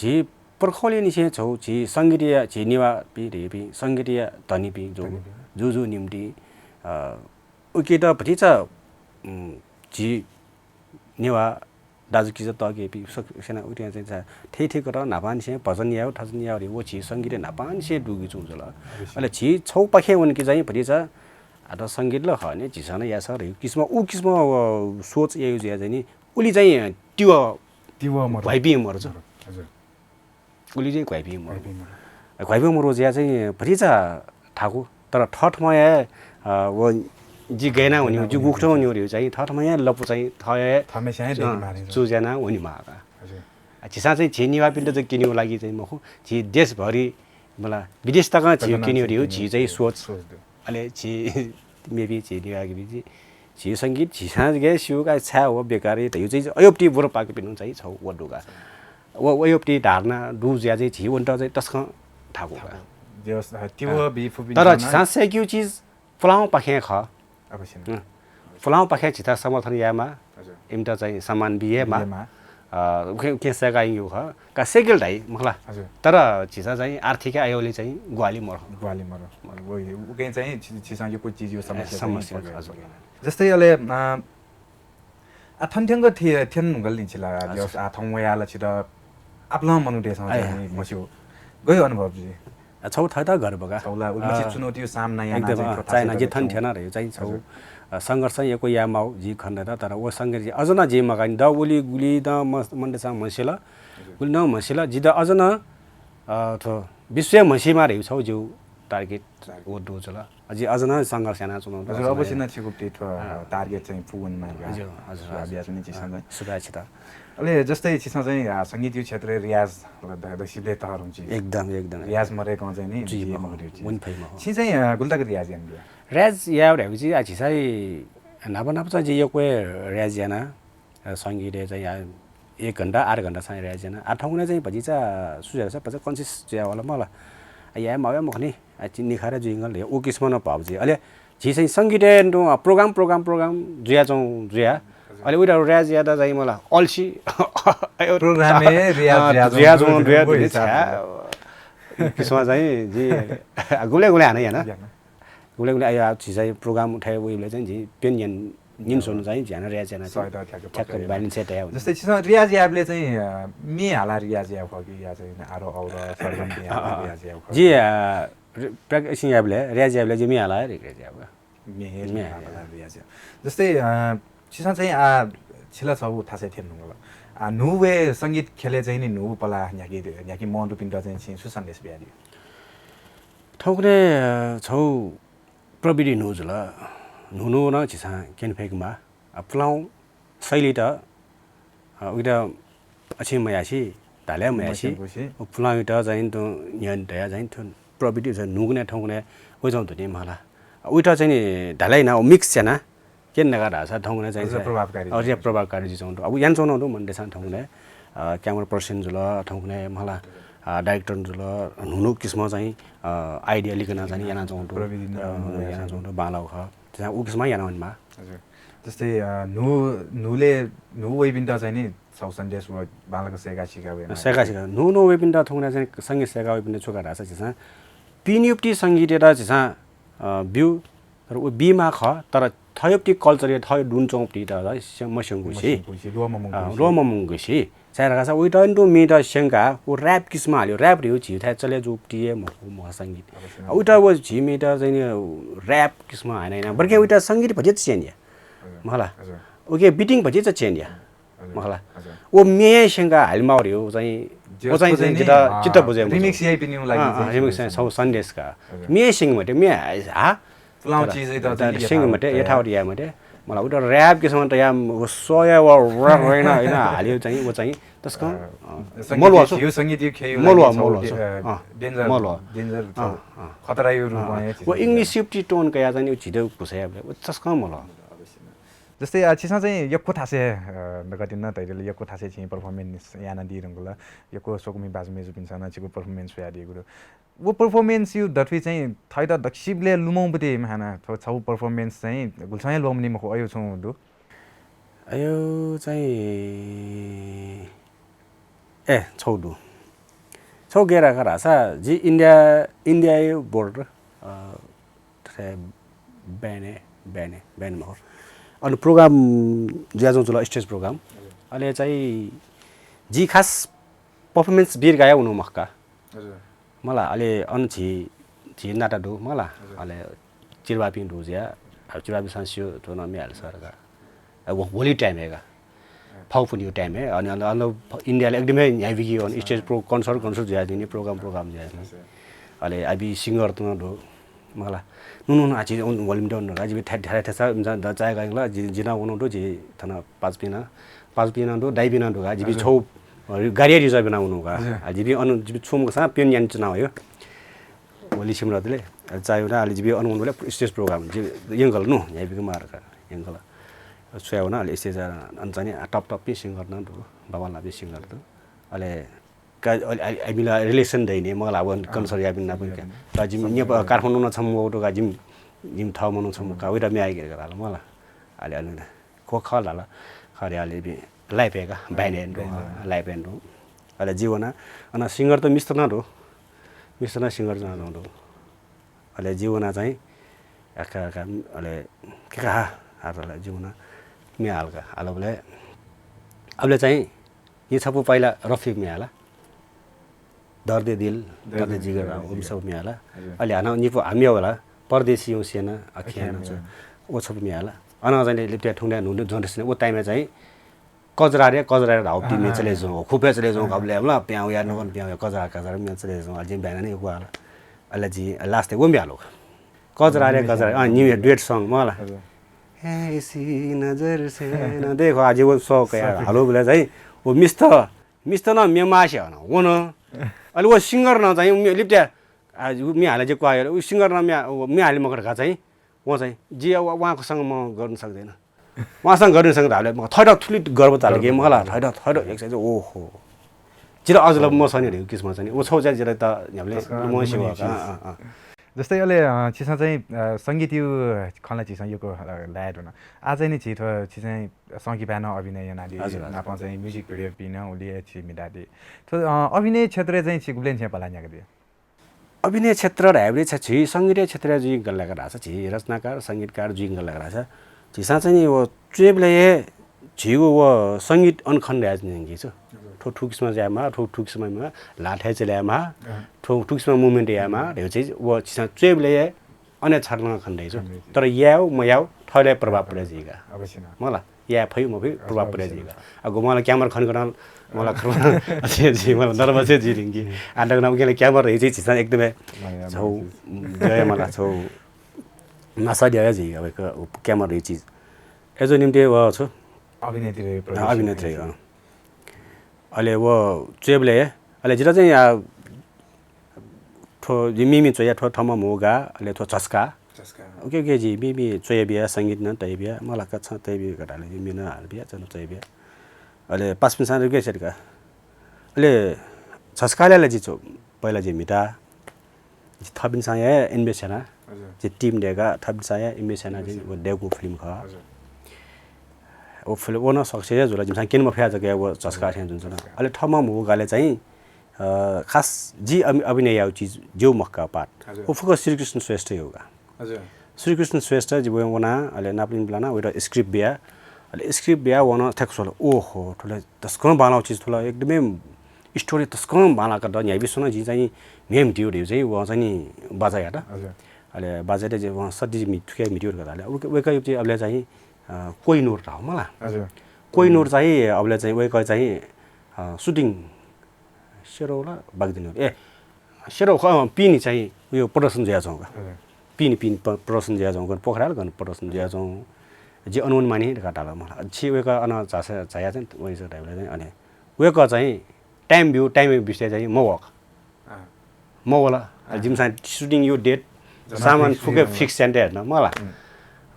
झी पुर्खौलिनिसें छगू झी संगीतया, झी नेवाःपिं धइपिं संगीतया धनीपिं जूगु, धनीपिं। जूगु निंतिं, अ, उकियात भतिचा, उम्, झी नेवाः दाजुकिजा तःकेहेँपिं सकसिनं उकिं चाहिँ थथे थथे कथं न्हापांनिसें भजन यायेगु, थजन यायेगु धइगु व झी संगीतय् न्हापांनिसें दुगु जुल। अवश्य। अले झी छगू पाखें वंकि चाहिँ भतिचा, आ, त संगीत ला खः नि, झीसं नं यायेसः धइगु किसिमं, उ किसिमं, अ, सोच याइगु जुयाः चाहिँ नि, उलि चाहिँ तिबः तिबः मरु। घ्वाइपिं मरु। हजुर। उलि चाहिँ घ्वाइपिं मरु। घ्वाइपिं मरु। घ्वाइपिं मरु जुयाः चाहिँ भतिचा थाकु। तर थःथम्हं हे, अ, व जि गय् याना वनेगु, जि गुकथं वनेगु धइगु चाहिँ थःथम्हं हे लँपु चाहिँ थः हे, थःम्हेस्यां हे अँ, दयेकेमाः नि। Choose याना वनेमाः का। हजुर। आ, झीसं चाहिँ झी नेवाःपिन्त जक क्यनेगु लागि चाहिँ मखु, झी देशभरि मला विदेश तकं झी कल्पना क्यनेगु चाहिँ धइगु, झी चाहिँ सोच। सोच दु। अले झी maybe झी नेवाःपिं झी, झी संगीत झीसं जक हे स्यू का, छाय् व बेकार हे धइगु चाहिँ अय्‌योपट्टि बुरु पाकेपिनिगु चाहिँ छगू व दु का। व, व अय्‌योपट्टि धारणा दु जुयाः चाहिँ झी वनेत चाहिँ तसकं थाकु का। थाकु। व्यवस्था, तिबः अँ। बी फुपिं तर झीसं सय्‌केगु चिज पुलांगु पाखें खः। अवश्य नै। अँ। पुलांगु पाखें झीत समर्थन यायेमाः। हजुर। इमित चाहिँ सम्मान बियेमाः। बियेमाः। अ, उखें, उखें सय्‌का यंगु खः। का सय्‌केगु ला धाइ, मखु ला। हजुर। तर झीसं चाहिँ आर्थिक आयोले चाहिँ ग्वाहालि मरु। ग्वाहालि मरु। व, उखें चाहिँ छि-, छिसं यक्व चिजया ए, समस्या चाहिँ समस्या, पगे-, हजुर। पगे। जस्तै अले, अ, आ, थन थ्यंक थि-, थ्यन धुंकल नि छिला, हजुर। आ, थौं वयाः ला छित आपालं मनूतय्‌सं ए। चाहिँ नि म्हस्यू। गय् अनुभव जुइ? छौ थैत गर्व का। छौला उलि मछि चुनौतीयो सामना याना एकदम चाहिँ थ्व थासय् चाहिँ थ्यना रह्यो चाहिँ छौ। संघर्ष चाहिँ यक्व याये माउ जि खनेत, तर व संघर्ष अझ नं जि मगानि द उलि गुलि द मन्डे चाहिँ म्हसिल। उलि नं म्हसिल, जित अझ नं थ्व विश्व म्हसिमा रह्यो छौ जिउ target। व दु जुल। जि अझ नं संघर्ष याना चुनौती हजुर। अवश्य नं छिगु थ्व target चाहिँ पूवने माल। हजुर, हजुर। सुभाय् छित। अले जस्तै छिसं चाहिँ संगीतयो क्षेत्रय् रियाज दसिबले तहरुंची। एकदम, एकदम। रियाज मरेकं चाहिँ नि जुइ मखु। छि चाहिँ गुलि तक रियाज याना? रियाज याये धयागु चाहिँ आ झिसै न्हापा न्हापा चाहिँ जि यक्व रियाज याना। संगीतय् चाहिँ आ एक घण्टा आठ घण्टा चाहिँ रियाज याना। आ थौंकन्हय् चाहिँ भजिचा सुझाव छ, भचा conscious जुया वाला मला। आ याये माउ या मखु नि। आ निखारे जुइगल उ किसिम नं भाव जुइ। अले झी चाहिँ संगीतय् नु program program program जुया चाहिँ जुया। अले उइटा रियाज यादा चाहिँ मला अल्सी program ए रियाज जुया चाहिँ जुया किसिम चाहिँ जि गुले गुले हाना याना। गुले गुले आयो आ झी चाहिँ program उठाये वइबले चाहिँ जि पेन यान निन सोनु चाहिँ झ्याना रियाज याना चाहिँ ठ्याक्क balance तया। जस्तै छिसं रियाज याबले चाहिँ मे हाला रियाज या फकि या चाहिँ आरो और सरगम पे हाला रियाज या फकि? जि practicing याबले रियाज याबले जि मे हाला रियाज या। मे हाला रियाज या। जस्तै छिसं चाहिँ आ छिला छौ थासय् थ्यन नुगल। आ न्हू वे संगीत खेले चाहिँ नि न्हू पला न्याकी न्याकी मन्दुपिन्त चाहिँ छि सु सन्देश बियादी? थौंकन्हय् छौ प्रविधि न्हू जुल। न्हू न्हू नं झिसं क्यने फय्केमाः। आ पुलांगु शैलीत उइत अछि मयासी धाले मयासी पुलांगुत चाहिँ तु न्यन तया चाहिँ थुन प्रविधि चाहिँ न्हूकन्हय् थौंकन्हय् वइचौं धुनि मला। उइत चाहिँ नि धाले न mix याना क्यने नका धासा थौंकन्हय् चाहिँ प्रभावकारी जुइचौं दु। अब याना च्वना दु मन्दे चाहिँ थौंकन्हय् camera person जुल थौंकन्हय् मला। director जुल न्हू न्हू किसिम चाहिँ idea लिकना चाहिँ याना च्वना दु। याना च्वना दु बांलाउ ख। चाहिँ उ किसिम याना वनेमाः। हजुर। जस्तै न्हू न्हूले न्हू वइपिन्त चाहिँ नि छौ सन्देश व बांलाक सय्का सिका वइमाः। सय्का सिका न्हू न्हू वइपिन्त थौंकन्हय् चाहिँ संगीत सय्का वइपिन्त छु का धासा झिसं पिनियुक्ति संगीतय्त झिसं ब्यू तर उ बीमाः ख तर थयुप्ति culture या थयु दुन च्वंप्ति त मस्यंगु छि। ल्वःममुंगु छि। चाहिँ रकासा उइत तुं मीत स्यंका उ rap किसिम हाल्यो। Rap रियो झी थाय् चले जूप्ति हे मखु मखा संगीत। उइत व झी मीत चाहिँ rap किसिम हाने ना बरके उइत संगीत भजित change या। मला। OK beating भजित change या। मला। व मे स्यंका हाल माउ रियो चाहिँ व चाहिँ जित चित्त बुझे remix याइपिनिउ लागि remix चाहिँ छौ सन्देश का मे स्यंक मते मे हा पुलांगु चिजय् त चाहिँ सिंह मते यथावत याये मते। मला उत rap किसिम त या व सय व rap होइन होइन हाल्यो चाहिँ व चाहिँ तस्कं मलुवा छु। संगीत यो खेयो मलुवा मलुवा छु। डेन्जर मलुवा डेन्जर खतरा यो रूपमा व English safety tone कया चाहिँ झिदे घुसया व तस्कं मलुवा। जस्तै छिसं चाहिँ यक्व थासे नगदिन तैदल यक्व थासे छिं performance याना दिरंगल। यक्व स्वकुमि बाजुमेजुपिन्सं छिगु performance स्वया दिगु व performance यु दथुइ चाहिँ थैत दक्सिबले लुमौं बुते महाना थ्व छौ performance चाहिँ गुल्छां हे ल्वःमनी मखु अयु छौ दु। अयु चाहिँ ए छौ दु। छौ गेरा खरासा जि इन्डिया इन्डिया border अ, ब्याने ब्याने ब्याने मखु अन program ज्याजों चुला stage program अले चाहिँ जि खास performance बिर गाया उनु मखका। मला अले अन झी झी नाटा दु मला अले चिरबापिं दु ज्या अब चिरबापिं सांस्यो थ्व न मिहाल सरका अब होली time हे का। फाउ पुन्यो time हे अनि अन अन इन्डियाले एकदमै न्याय बिगी अन stage pro concert concert ज्या दिने program program ज्या दिने अले अबि singer तुं दु मला नुनु आछि होली दन का जिबि ठ्या ठ्या ठ्या द चाय गाइला जिना वनो दु जि थना पाँच पिना पाँच पिना दु दाइ पिना दु का जिबि छौ गाडी रिजर्व बिना वनो का जिबि अनु जिबि छुम का पिन यान चुनाव यो होली सिमरतले चाय उना अले जिबि अनु वनो stage program जि यंगल नु न्याय बिगी मार का यंगल छुया वना अले stage अन चाहिँ top top पि singer न दु बाबा लाबि singer दु अले का अले अमिला relation दैने मला अब concert या बिना पनि का जिम नेपाल काठमाडौं न छम वटो का जिम जिम थाउ मनु छम का उइरा म्याइ गेर का मला अले अले खो खल ला खरे अले बि लाइफ हे का बाइने दु लाइफ हे दु अले जीवना अन singer त मिस्टर न दु मिस्टर न singer न दु अले जीवना चाहिँ अका अका अले के का हात अले जीवना म्याल का अले अबले चाहिँ नि छपु पहिला रफिक म्याला दर्द दिल, दर्द जिगर, व सफू म्ये हाल। अले हानं निपु हामिया वल, परदेसियों सेना, अखियाँ नं छु, व सफू म्ये हाल। अन चाहिँ लिपत्या थुंगु न्हू न्हू जनरेसन, व time-य् चाहिँ कजरा रे, कजरा रे धाःगु म्ये चले जुं, खुपे चले जुं, गबले मला, प्याउ या नगन प्याउ या, कजरा, कजरा म्ये चले जुं, अले जिं ब्याना नि ग्वाल। अले जिं last-य् व म्ये हाल। कजरा रे, कजरा रे, अँ, निम्हे duet song मला। हे इसी नजर से न देखो, आज व song कया हालो बले चाहिँ, व मिस्त, मिस्त न म्ये मासे हन, वन। अले व singer न चाहिँ, म्ये लिपत्या, आ, म्ये हाले जे क्वायो, व singer न म्ये, व म्ये हाले मखु धकाः चाहिँ, व चाहिँ, जि व, वहाँकोसँग म गर्न सक्दैन। वहाँसँग गरिन सँग धाःबले म थैद थुलि गर्व ताल के मला, थैद, थैद एक side, ओहो। जिर अझ ल म सनि रे किसिम चाहिँ, व छौ चाहिँ जिर त न्ह्याबले म सेवा का, अँ, अँ। जस्तै अले, अँ, छिसं चाहिँ, अ, संगीतयु खँ ला छिसं यक्व, अ, ल्हाये धुन। आ चाहिँ नि छि थ्व, छि चाहिँ संकिपाय् नं अभिनय यानादी, हजुर, हजुर। नापं चाहिँ music video पिं नं उलि हे छि म्हितादी। थ्व, अ, अभिनय क्षेत्रय् चाहिँ छि गुबलें छिं पला न्ह्याकादी? अभिनय क्षेत्र धायेबलय् छ, झी संगीतय् क्षेत्रय् जुइगु गल्लाका धाःसा, झी रचनाकार, संगीतकार जुइगु गल्लाका धाःसा, झीसं चाहिँ नि व च्वयेबलय् हे झीगु व संगीत अन खने दयाच्वनीगु छु। थ्व थुकिसिमं जुयामाः, थ्व थुकिसिमं ल्हाथय् चले यायेमाः, थ्व थुकिसिमं movement यायेमाः, धयागु चाहिँ व झीसं च्वयेबलय् हे अन हे छाय् नं खने दइ छु। तर यायेगु मयायेगु थःले प्रभाव परे जुइगु। अवश्य नं। मला। याये फइ मफइ प्रभाव परे जुइगु। आ, गुम्हं ला camera खनेगु नं मला खर्ब अथे जुइ, मला nervous हे जुइ धुंकी। आ, दक्वं नं उकिं ला camera धइगु चाहिँ झीसं एकदमै छौ, जय मला छौ, नासा द्यः जुइ, अब एक camera धइगु चिज। अय्जूगु निम्ति व छु। अभिनेत्री, अभिनेत्री, अँ। अले व च्वयेबलय्, अले जितः चाहिँ, आ, थ्व जि मिमि च्वया, थ्व थःम्हं म्हो गाः, अले थ्व झस्का। झस्का। OK, OK, जि मिमि च्वया बिया, संगीत नं तया बिया, मला कथं तया बिया, घटाले जि म्ये नं हाल बिया, च्वय् नं तया बिया। अले पासापिन्सं request यात का। अले झस्कालय् ला जि छु, पहिला जि म्हिता। जि थःपिन्सं हे invest याना। हजुर। जि team दय्का, थःपिन्सं हे invest याना, जि invest याना। व दय्कू film खः। हजुर। व film, व नं success हे जुल, जिमिसं क्यने मफया जक हे व झस्का थें जुल। झस्का। अले थःम्हं म्हो गालय् चाहिँ अ, खास जि अभि-, अभिनय याउ चिज ज्यू मखु का part। हजुर। व फुक्क श्रीकृष्ण श्रेष्ठयु का। हजुर। श्रीकृष्ण श्रेष्ठ जि वया वना, अले नापलिन बिलाना, वयात script बिया। अले script बिया वन थ्याक्क स्वल। ओहो, थुले तसकं बांलाउ चिज थुल, एकदमै story तसकं बांलाक द, न्ह्याइबिस्वं जि चाहिँ म्ये म्हितिउ धयु चाहिँ व चाहिँ नि बाजा यात। हजुर। अले बाजा यात जि व सति जि म्हि-, थुके म्हितिउ का। अले वय्क-, वय्कःयु चाहिँ अबले चाहिँ, अ, कोहिनूर धाउ मला। हजुर। कोहिनूर चाहिँ अबले चाहिँ वय्कः चाहिँ, अ, shooting सेरौ ला बागदिन, ए, सेरौ ख-, अँ, पिने चाहिँ उयो प्रदर्शन जुयाच्वंगु का। हजुर। पिने, पिने प-, प्रदर्शन जुयाच्वंगु, पोखराल गन प्रदर्शन जुयाच्वंगु। जि अन वनेमानि धकाः धाल मला। छि वय्कः अन झासँ, झाया चाहिँ वइस धाइबलय् चाहिँ अले वय्कः चाहिँ time ब्यू, time ब्यूसे चाहिँ मवः। अँ। मवल। अँ। जिमिसं shooting यु date, सामान fix फुक्क जुइ fix यानातये धुन मला।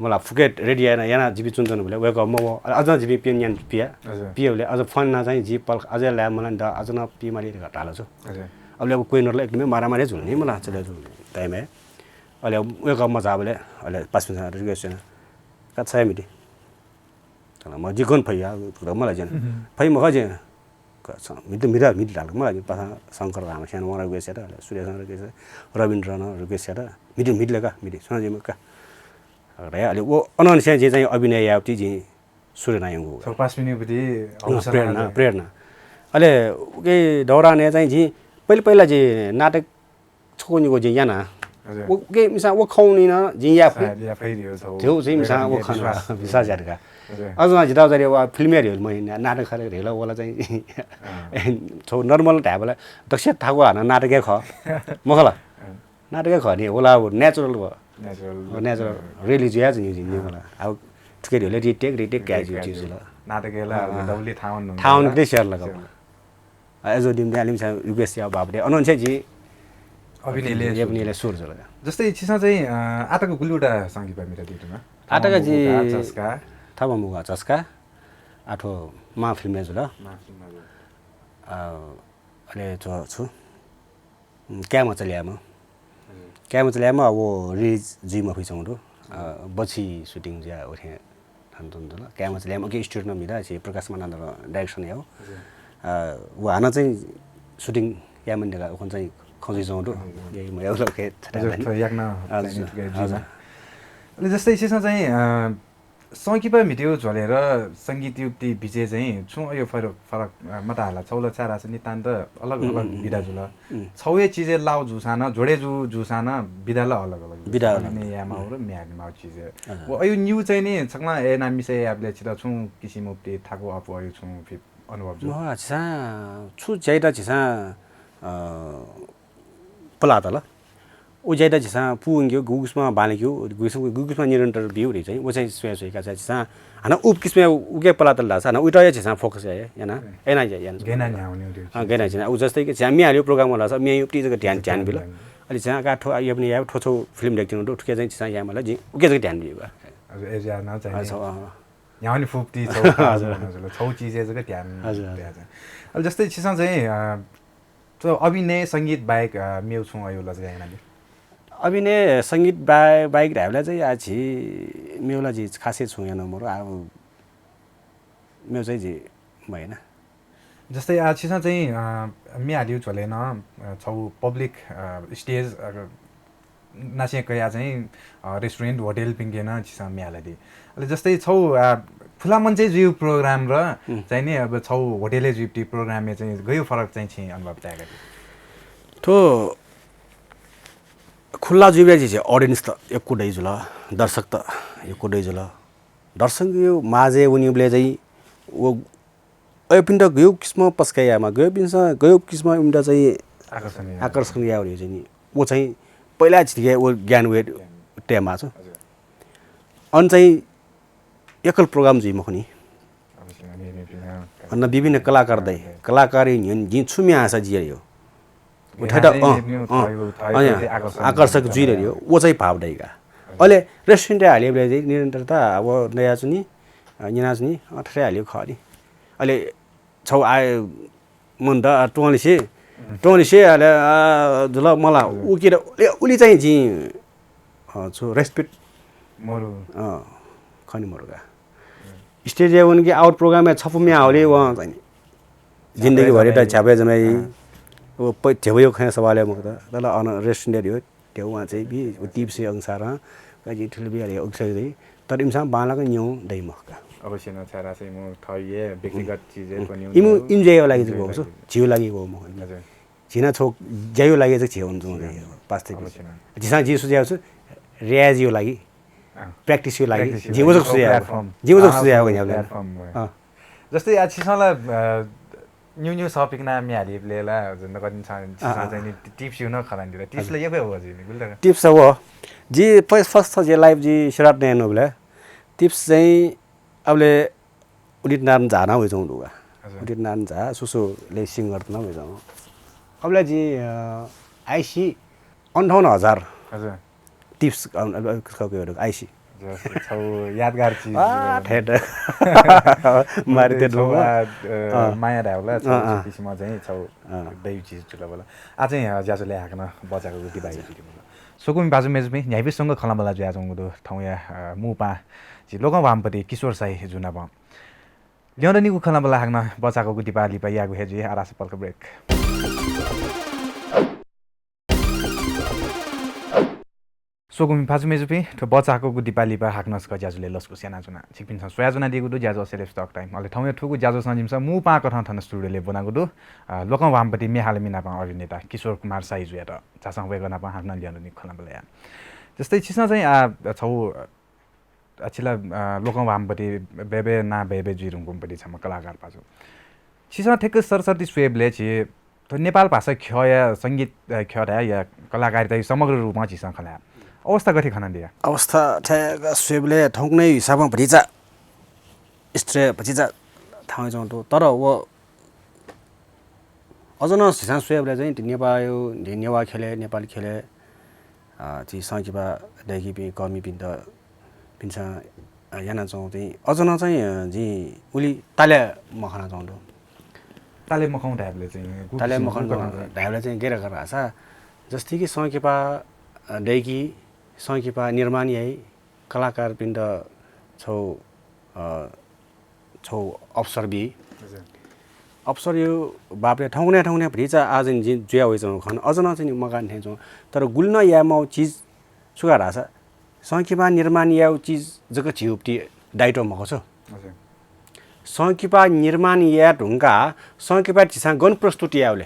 मला फुक्क ready याना, याना जिपिं च्वनाच्वनाबलय् वय्कः मवः। अले अझ जिपिं प्यन्हु याना पिया। हजुर। पियाबलय् अझ phone नं चाहिँ जि पलख अझ लाये मला नि द, अझ नं पिमाली धकाः धाल छु। हजुर। अबलय् कोहिनूर ला एकदमै मारामारी जुल नि मला, चले जुल time-य्। अले वय्कः मझाःबलय् अले पासापिन्सं request याना, का छाय् म्हिति। मला जि गन फइ या, मला जिं। फइ मखु जिं। का छ, म्हित, म्हित, म्हित धाल, मला जिं पासां शंकर रामसेन वं request यात, अले सुरेशं request यात, रविन्द्रं request यात, म्हित, म्हित ले का, म्हित, सुनां जिं का। अले व अनंनिसें जिं चाहिँ अभिनय यायेगु जिं सुरु यानागु। पासापिनिगु प्रति अँ, हौसला प्रेरणा, प्रेरणा। अले उके दौरानय् चाहिँ जिं पहिला, पहिला जिं नाटक छकू निगू जिं याना। हजुर। उके मिसा व खौनी न जिं या फइ। सायद या फइ रियो छौ। थ्यौ चाहिँ मिसा व खन विश्वास। विश्वास यात का। हजुर। अझ नं जिता जरे व film-य् रियो, म नाटक खरे रियो, वला चाहिँ अँ। छौ normal धायेबलय् दक्ष थाकु हानं नाटक हे खः। मखु ला? अँ। नाटक हे खः नि, वला व natural व। Natural। व natural। अँ। Really जुया चाहिँ नि, नि अँ। वला। अब थुके रियो, retake, retake क्या take जुया क्या जुया। नाटक हे ला, अँ। अब डबली थावन। थावन के share लगा। Share। अ, अय्जूगु निम्ति आलिमसं request याउ बाबते अनंनिसें जि अभिनयले अभिनयले सुरु जुल। जस्तै छिसं चाहिँ, अ, आतक गुलिउटा संकिपा म्हिता दीतुना? आतक जि थम्हं म्हो गाः झस्का। थम्हं म्हो गाः झस्का। आथो मां film-य् जुल। मां film-य् जुल। अ, अले थ्व छु, उम्, काय् मचा ल्याय्म्ह। हजुर। काय् मचा ल्याय्म्ह व release जुइ मफइच्वंगु दु। अ, बछि shooting जुया उथें थन तुं तुं ल। काय् मचा ल्याय्म्ह उके studio नं म्हिता, छि प्रकाश मानन्धरं direction याउ। हजुर। अ, व हानं चाहिँ shooting यायेमानि धकाः उखुन्हु चाहिँ खँ जुइच्वंगु दु। हजुर। यही मयाउ ल उके छता हजुर, बानी। थ्व याकनं हजुर, planning थुके हजुर। जुइमा। अले जस्तै छिसं चाहिँ, अ, संकिपा म्हितेगु झ्वलय् र संगीतय् बिचय् चाहिँ छुं अयो फरक, फरक, अ, मता हाला। छौ ला छाय् धाःसा नितान्त अलग, अलग विधा जुल। छौ हे चिजय् लाउ जूसां नं, जोडे जू, जूसां नं विधा ला अलग, अलग जुल। विधा अलग। ने याये माउ र म्ये हाले माउ चिजय्। व अयो न्यू चाहिँ नि छकमा ए ना मिसय् याबले छित छुं किसिम उपति थाकु अप्वः अयो छुं फि अनुभव जू। मखु, झीसं छु ज्याइत झीसं, अ, पलातल। उ ज्याइत झीसं पूवंक्यु, गुगुसमा बांलाक्यु, गुगुसमा, गुगुसमा निरन्तर ब्यु रे चाहिँ, व चाहिँ स्वया स्वया का झीसं। हानं उप किसिमया उके पलातल धाःसा, हानं उइटाया झीसं focus याये, याना, ए ना, याना। गय् याना न्ह्याउने रे। अँ, गय् याना झीसं। उ जस्तै कि झीसं म्ये हालेगु program होला, सब म्ये उपति जक ध्यान, ध्यान बिल। अलि झीसं का थ्व, यो पनि या, थ्व छौ film directing दु, थुके चाहिँ झीसं या मला, जि उके जक ध्यान बियु। हजुर, ए ज्या ना चाहिँ। हजुर, अँ। न्ह्याउने फुप्ति छौ, हजुर। छौ चिजय् जक ध्यान, हजुर, हजुर। अलि जस्तै छिसं चाहिँ, अ, त अभिनय, संगीत बाहेक, अ, मेउ छुं अयो लजगाय् यानादि? अभिनय, संगीत बा-, बाहेक धायेबलय् चाहिँ आ झी मेउ ला झी खासै छुं याना मरु, आ, मेउ चाहिँ झी मयाना। जस्तै आ छिसं चाहिँ, अ, म्ये हालेउ झ्वलय् नं, अ, छौ public, अ, stage, अ, नासें कया चाहिँ, अ, restaurant, होटल पिंके नं छिसं म्ये हालादि। अले जस्तै छौ, अ, खुला मञ्चय् जुइउ program र चाहिँ नि अब छौ होटलय् जुइउ program-य् चाहिँ गयु फरक चाहिँ छिं अनुभव ताय्‌कादि? थ्व खुला जुइबलय् झी audience त यक्व दइ जुल, दर्शक त यक्व दइ जुल। दर्शकयु माझय् वनीबलय् चाहिँ व अय्‌पिन्त गयु किसिम पस्काइ यायेमा, गयुपिन्सं गयु किसिम इमित चाहिँ आकर्षण याये। आकर्षण याये चाहिँ नि, व चाहिँ पहिला झीके व ज्ञान वे तयेमाः छु। हजुर। अन चाहिँ एकल program जुइ मखुनि। अवश्य, अनि विभिन्न अन विभिन्न कलाकार दइ। कलाकार न्ह्यन जिं छु म्ये हासा जिया यो। व थेत, अँ, अँ, आकर्षक जुइदर्यो, व चाहिँ भाव दइका। अले restaurant हालेबलय् चाहिँ निरन्तरता अब नयाचुनि, अ, न्यनाचुनि, अ, थथे हालेउ खः नि। अले छौ आय मन द, अ, त्वंलिसे, त्वंलिसे, अले, अ, जुल मला, उके द, उलि, उलि चाहिँ जिं, अ, छु respect मरु। अँ, खनि मरुगा। Stage-य् वनकि out program-य् छपु म्ये हाउले वं चाहिँ नि। जिन्दगी भरि त झ्यापे जमाइ। व प-, झ्यापे खँ सवाल मखु त। तर अन restaurant-य् ध्यउ वं चाहिँ बि, व tips-या अनुसार, का जि ठुलो बि अले अक्सर दइ। तर इमिसं बांलाक न्यौ दइ मखु का। अवश्य न छाय् धाःसा इमु थःया व्यक्तिगत चिजय् पनि इमु enjoy लागि चाहिँ गउ छु, झिउ लागि गउ मखु। हजुर। झिना छौ ज्यायु लागि चाहिँ झिउ न्यौ दइ, वास्तविक। अवश्य न। झिसं जि सुझाव छु, रियाजयु लागि। अँ। Practice-यु लागि। Practice-यु लागि। जिउ जक सुझाव। Platform। जिउ जक सुझाव। Platform। अँ। जस्तै आ छिसं ला, अ, न्यू न्यू सपिक ना म्ये हालिबलय् ला, जुन कठिन छ, अँ, अँ। चाहिँ नि tips-यु न खलान दिला। Tips-ला यक्व हो जिनि, गुल त। Tips व। जि first, first जि live जि सुरुवात नयेनुबलय् tips चाहिँ अबले उदित नारायण झा ना वइचौ दुगा। हजुर। उदित नारायण झा सुसुले singer ना वइचौ। अबले जि, अ, आइसी अन्ठाउन्न हजार। हजुर। Tips, अ, अ, अ, कपि हो, आइसी। जस, छौ यादगार चिज। आ, ठेट। मारिते छौ, दुगा। आ, अ, अँ। माया धाउला, छौ, अँ, अँ। किसिम चाहिँ छौ अँ। दयु चिज जुल बला। आ चाहिँ, अ, ज्याझ्वलय् हाकनं बचाको गुति बाई। स्वकुमि भाजु मेजुपिं, न्ह्याइपिसंग खँल्हाबल्हा जुयाच्वंगु दु। थौंया, अ, मू पाहां झी लोकं वामपति किशोर साही जु नाप। ल्यं दनिगु खँल्हाबल्हा हाकनं बचाको गुति बाः लिपा यायेगु हे जुइ, आरास पलख break। स्वकुमि भाजु मेजुपिं, थ्व बचाको गुति बाः लिपा हाकनं छकः ज्याझ्वलय् लसकुस यानाच्वना। छिकपिन्सं स्वयाच्वनादीगु दु ज्याझ्वः Celebs Talk Time। अले थौंया थुगु ज्याझ्वःसं जिमिसं मू पाहां कथं थन studio-लय् ब्वनागु दु, अ, लोकं वामपति म्ये हालामि नापं अभिनेता किशोर कुमार साही जुयात। झासँ वय्‌कः नापं हाकनं ल्यं दनिगु खँल्हाबल्हा याये। जस्तै छिसं चाहिँ, आ, छौ, आ, छि ला, आ, लोकं वामपति बय्‌बय् ना बय्‌बय् जुइ धुंकूम्ह पति छम्ह कलाकार पाजु। छिसं ठ्याक्क सरसर्ती स्वयेबलय् छि थ्व नेपाल भाषा ख्यःया संगीत, आ, ख्यः धाय्‌या कलाकारिताया समग्र रूपं छिसं खँ ल्हाये अवस्था गथे खनादिया? अवस्था ठ्याक्क स्वयेबलय् थौंकन्हय् हिसाबं भतिचा स्तर भतिचा थाहां वइच्वंगु दु। तर व अझ नं झीसं स्वयेबलय् चाहिँ नेपाःया, नेवाः ख्यलय्, नेपाली ख्यलय्, अ, झी संकिपा दय्‌कीपिं कर्मीपिन्त, पिन्सं, अ, यानाच्वंगु चाहिँ अझ नं चाहिँ, अ, जिं उलि ताले मखनाच्वंगु दु। ताले मखं धायेबलय् चाहिँ गु ताले किसिम मखं गु कथं चाहिँ? धायेबलय् चाहिँ गय् धकाः धाःसा, जस्तै कि संकिपा, अ, दय्‌की, संकिपा निर्माण याइ, कलाकारपिन्त छौ, अ, छौ अवसर बी। हजुर। अवसरया बापतय् थौंकन्हय् थौंकन्हय् भतिचा आः चाहिँ जिं जुया वइच्वंगु खँ अझ नं चाहिँ नि मगाः थें च्वं। तर गुलि नं याये माउ चिज छु का धाःसा, संकिपा निर्माण याउ चिज जक झीउपति दायित्व मखु छु। संकिपा निर्माण याये धुंका संकिपा झीसं गन प्रस्तुत यावले।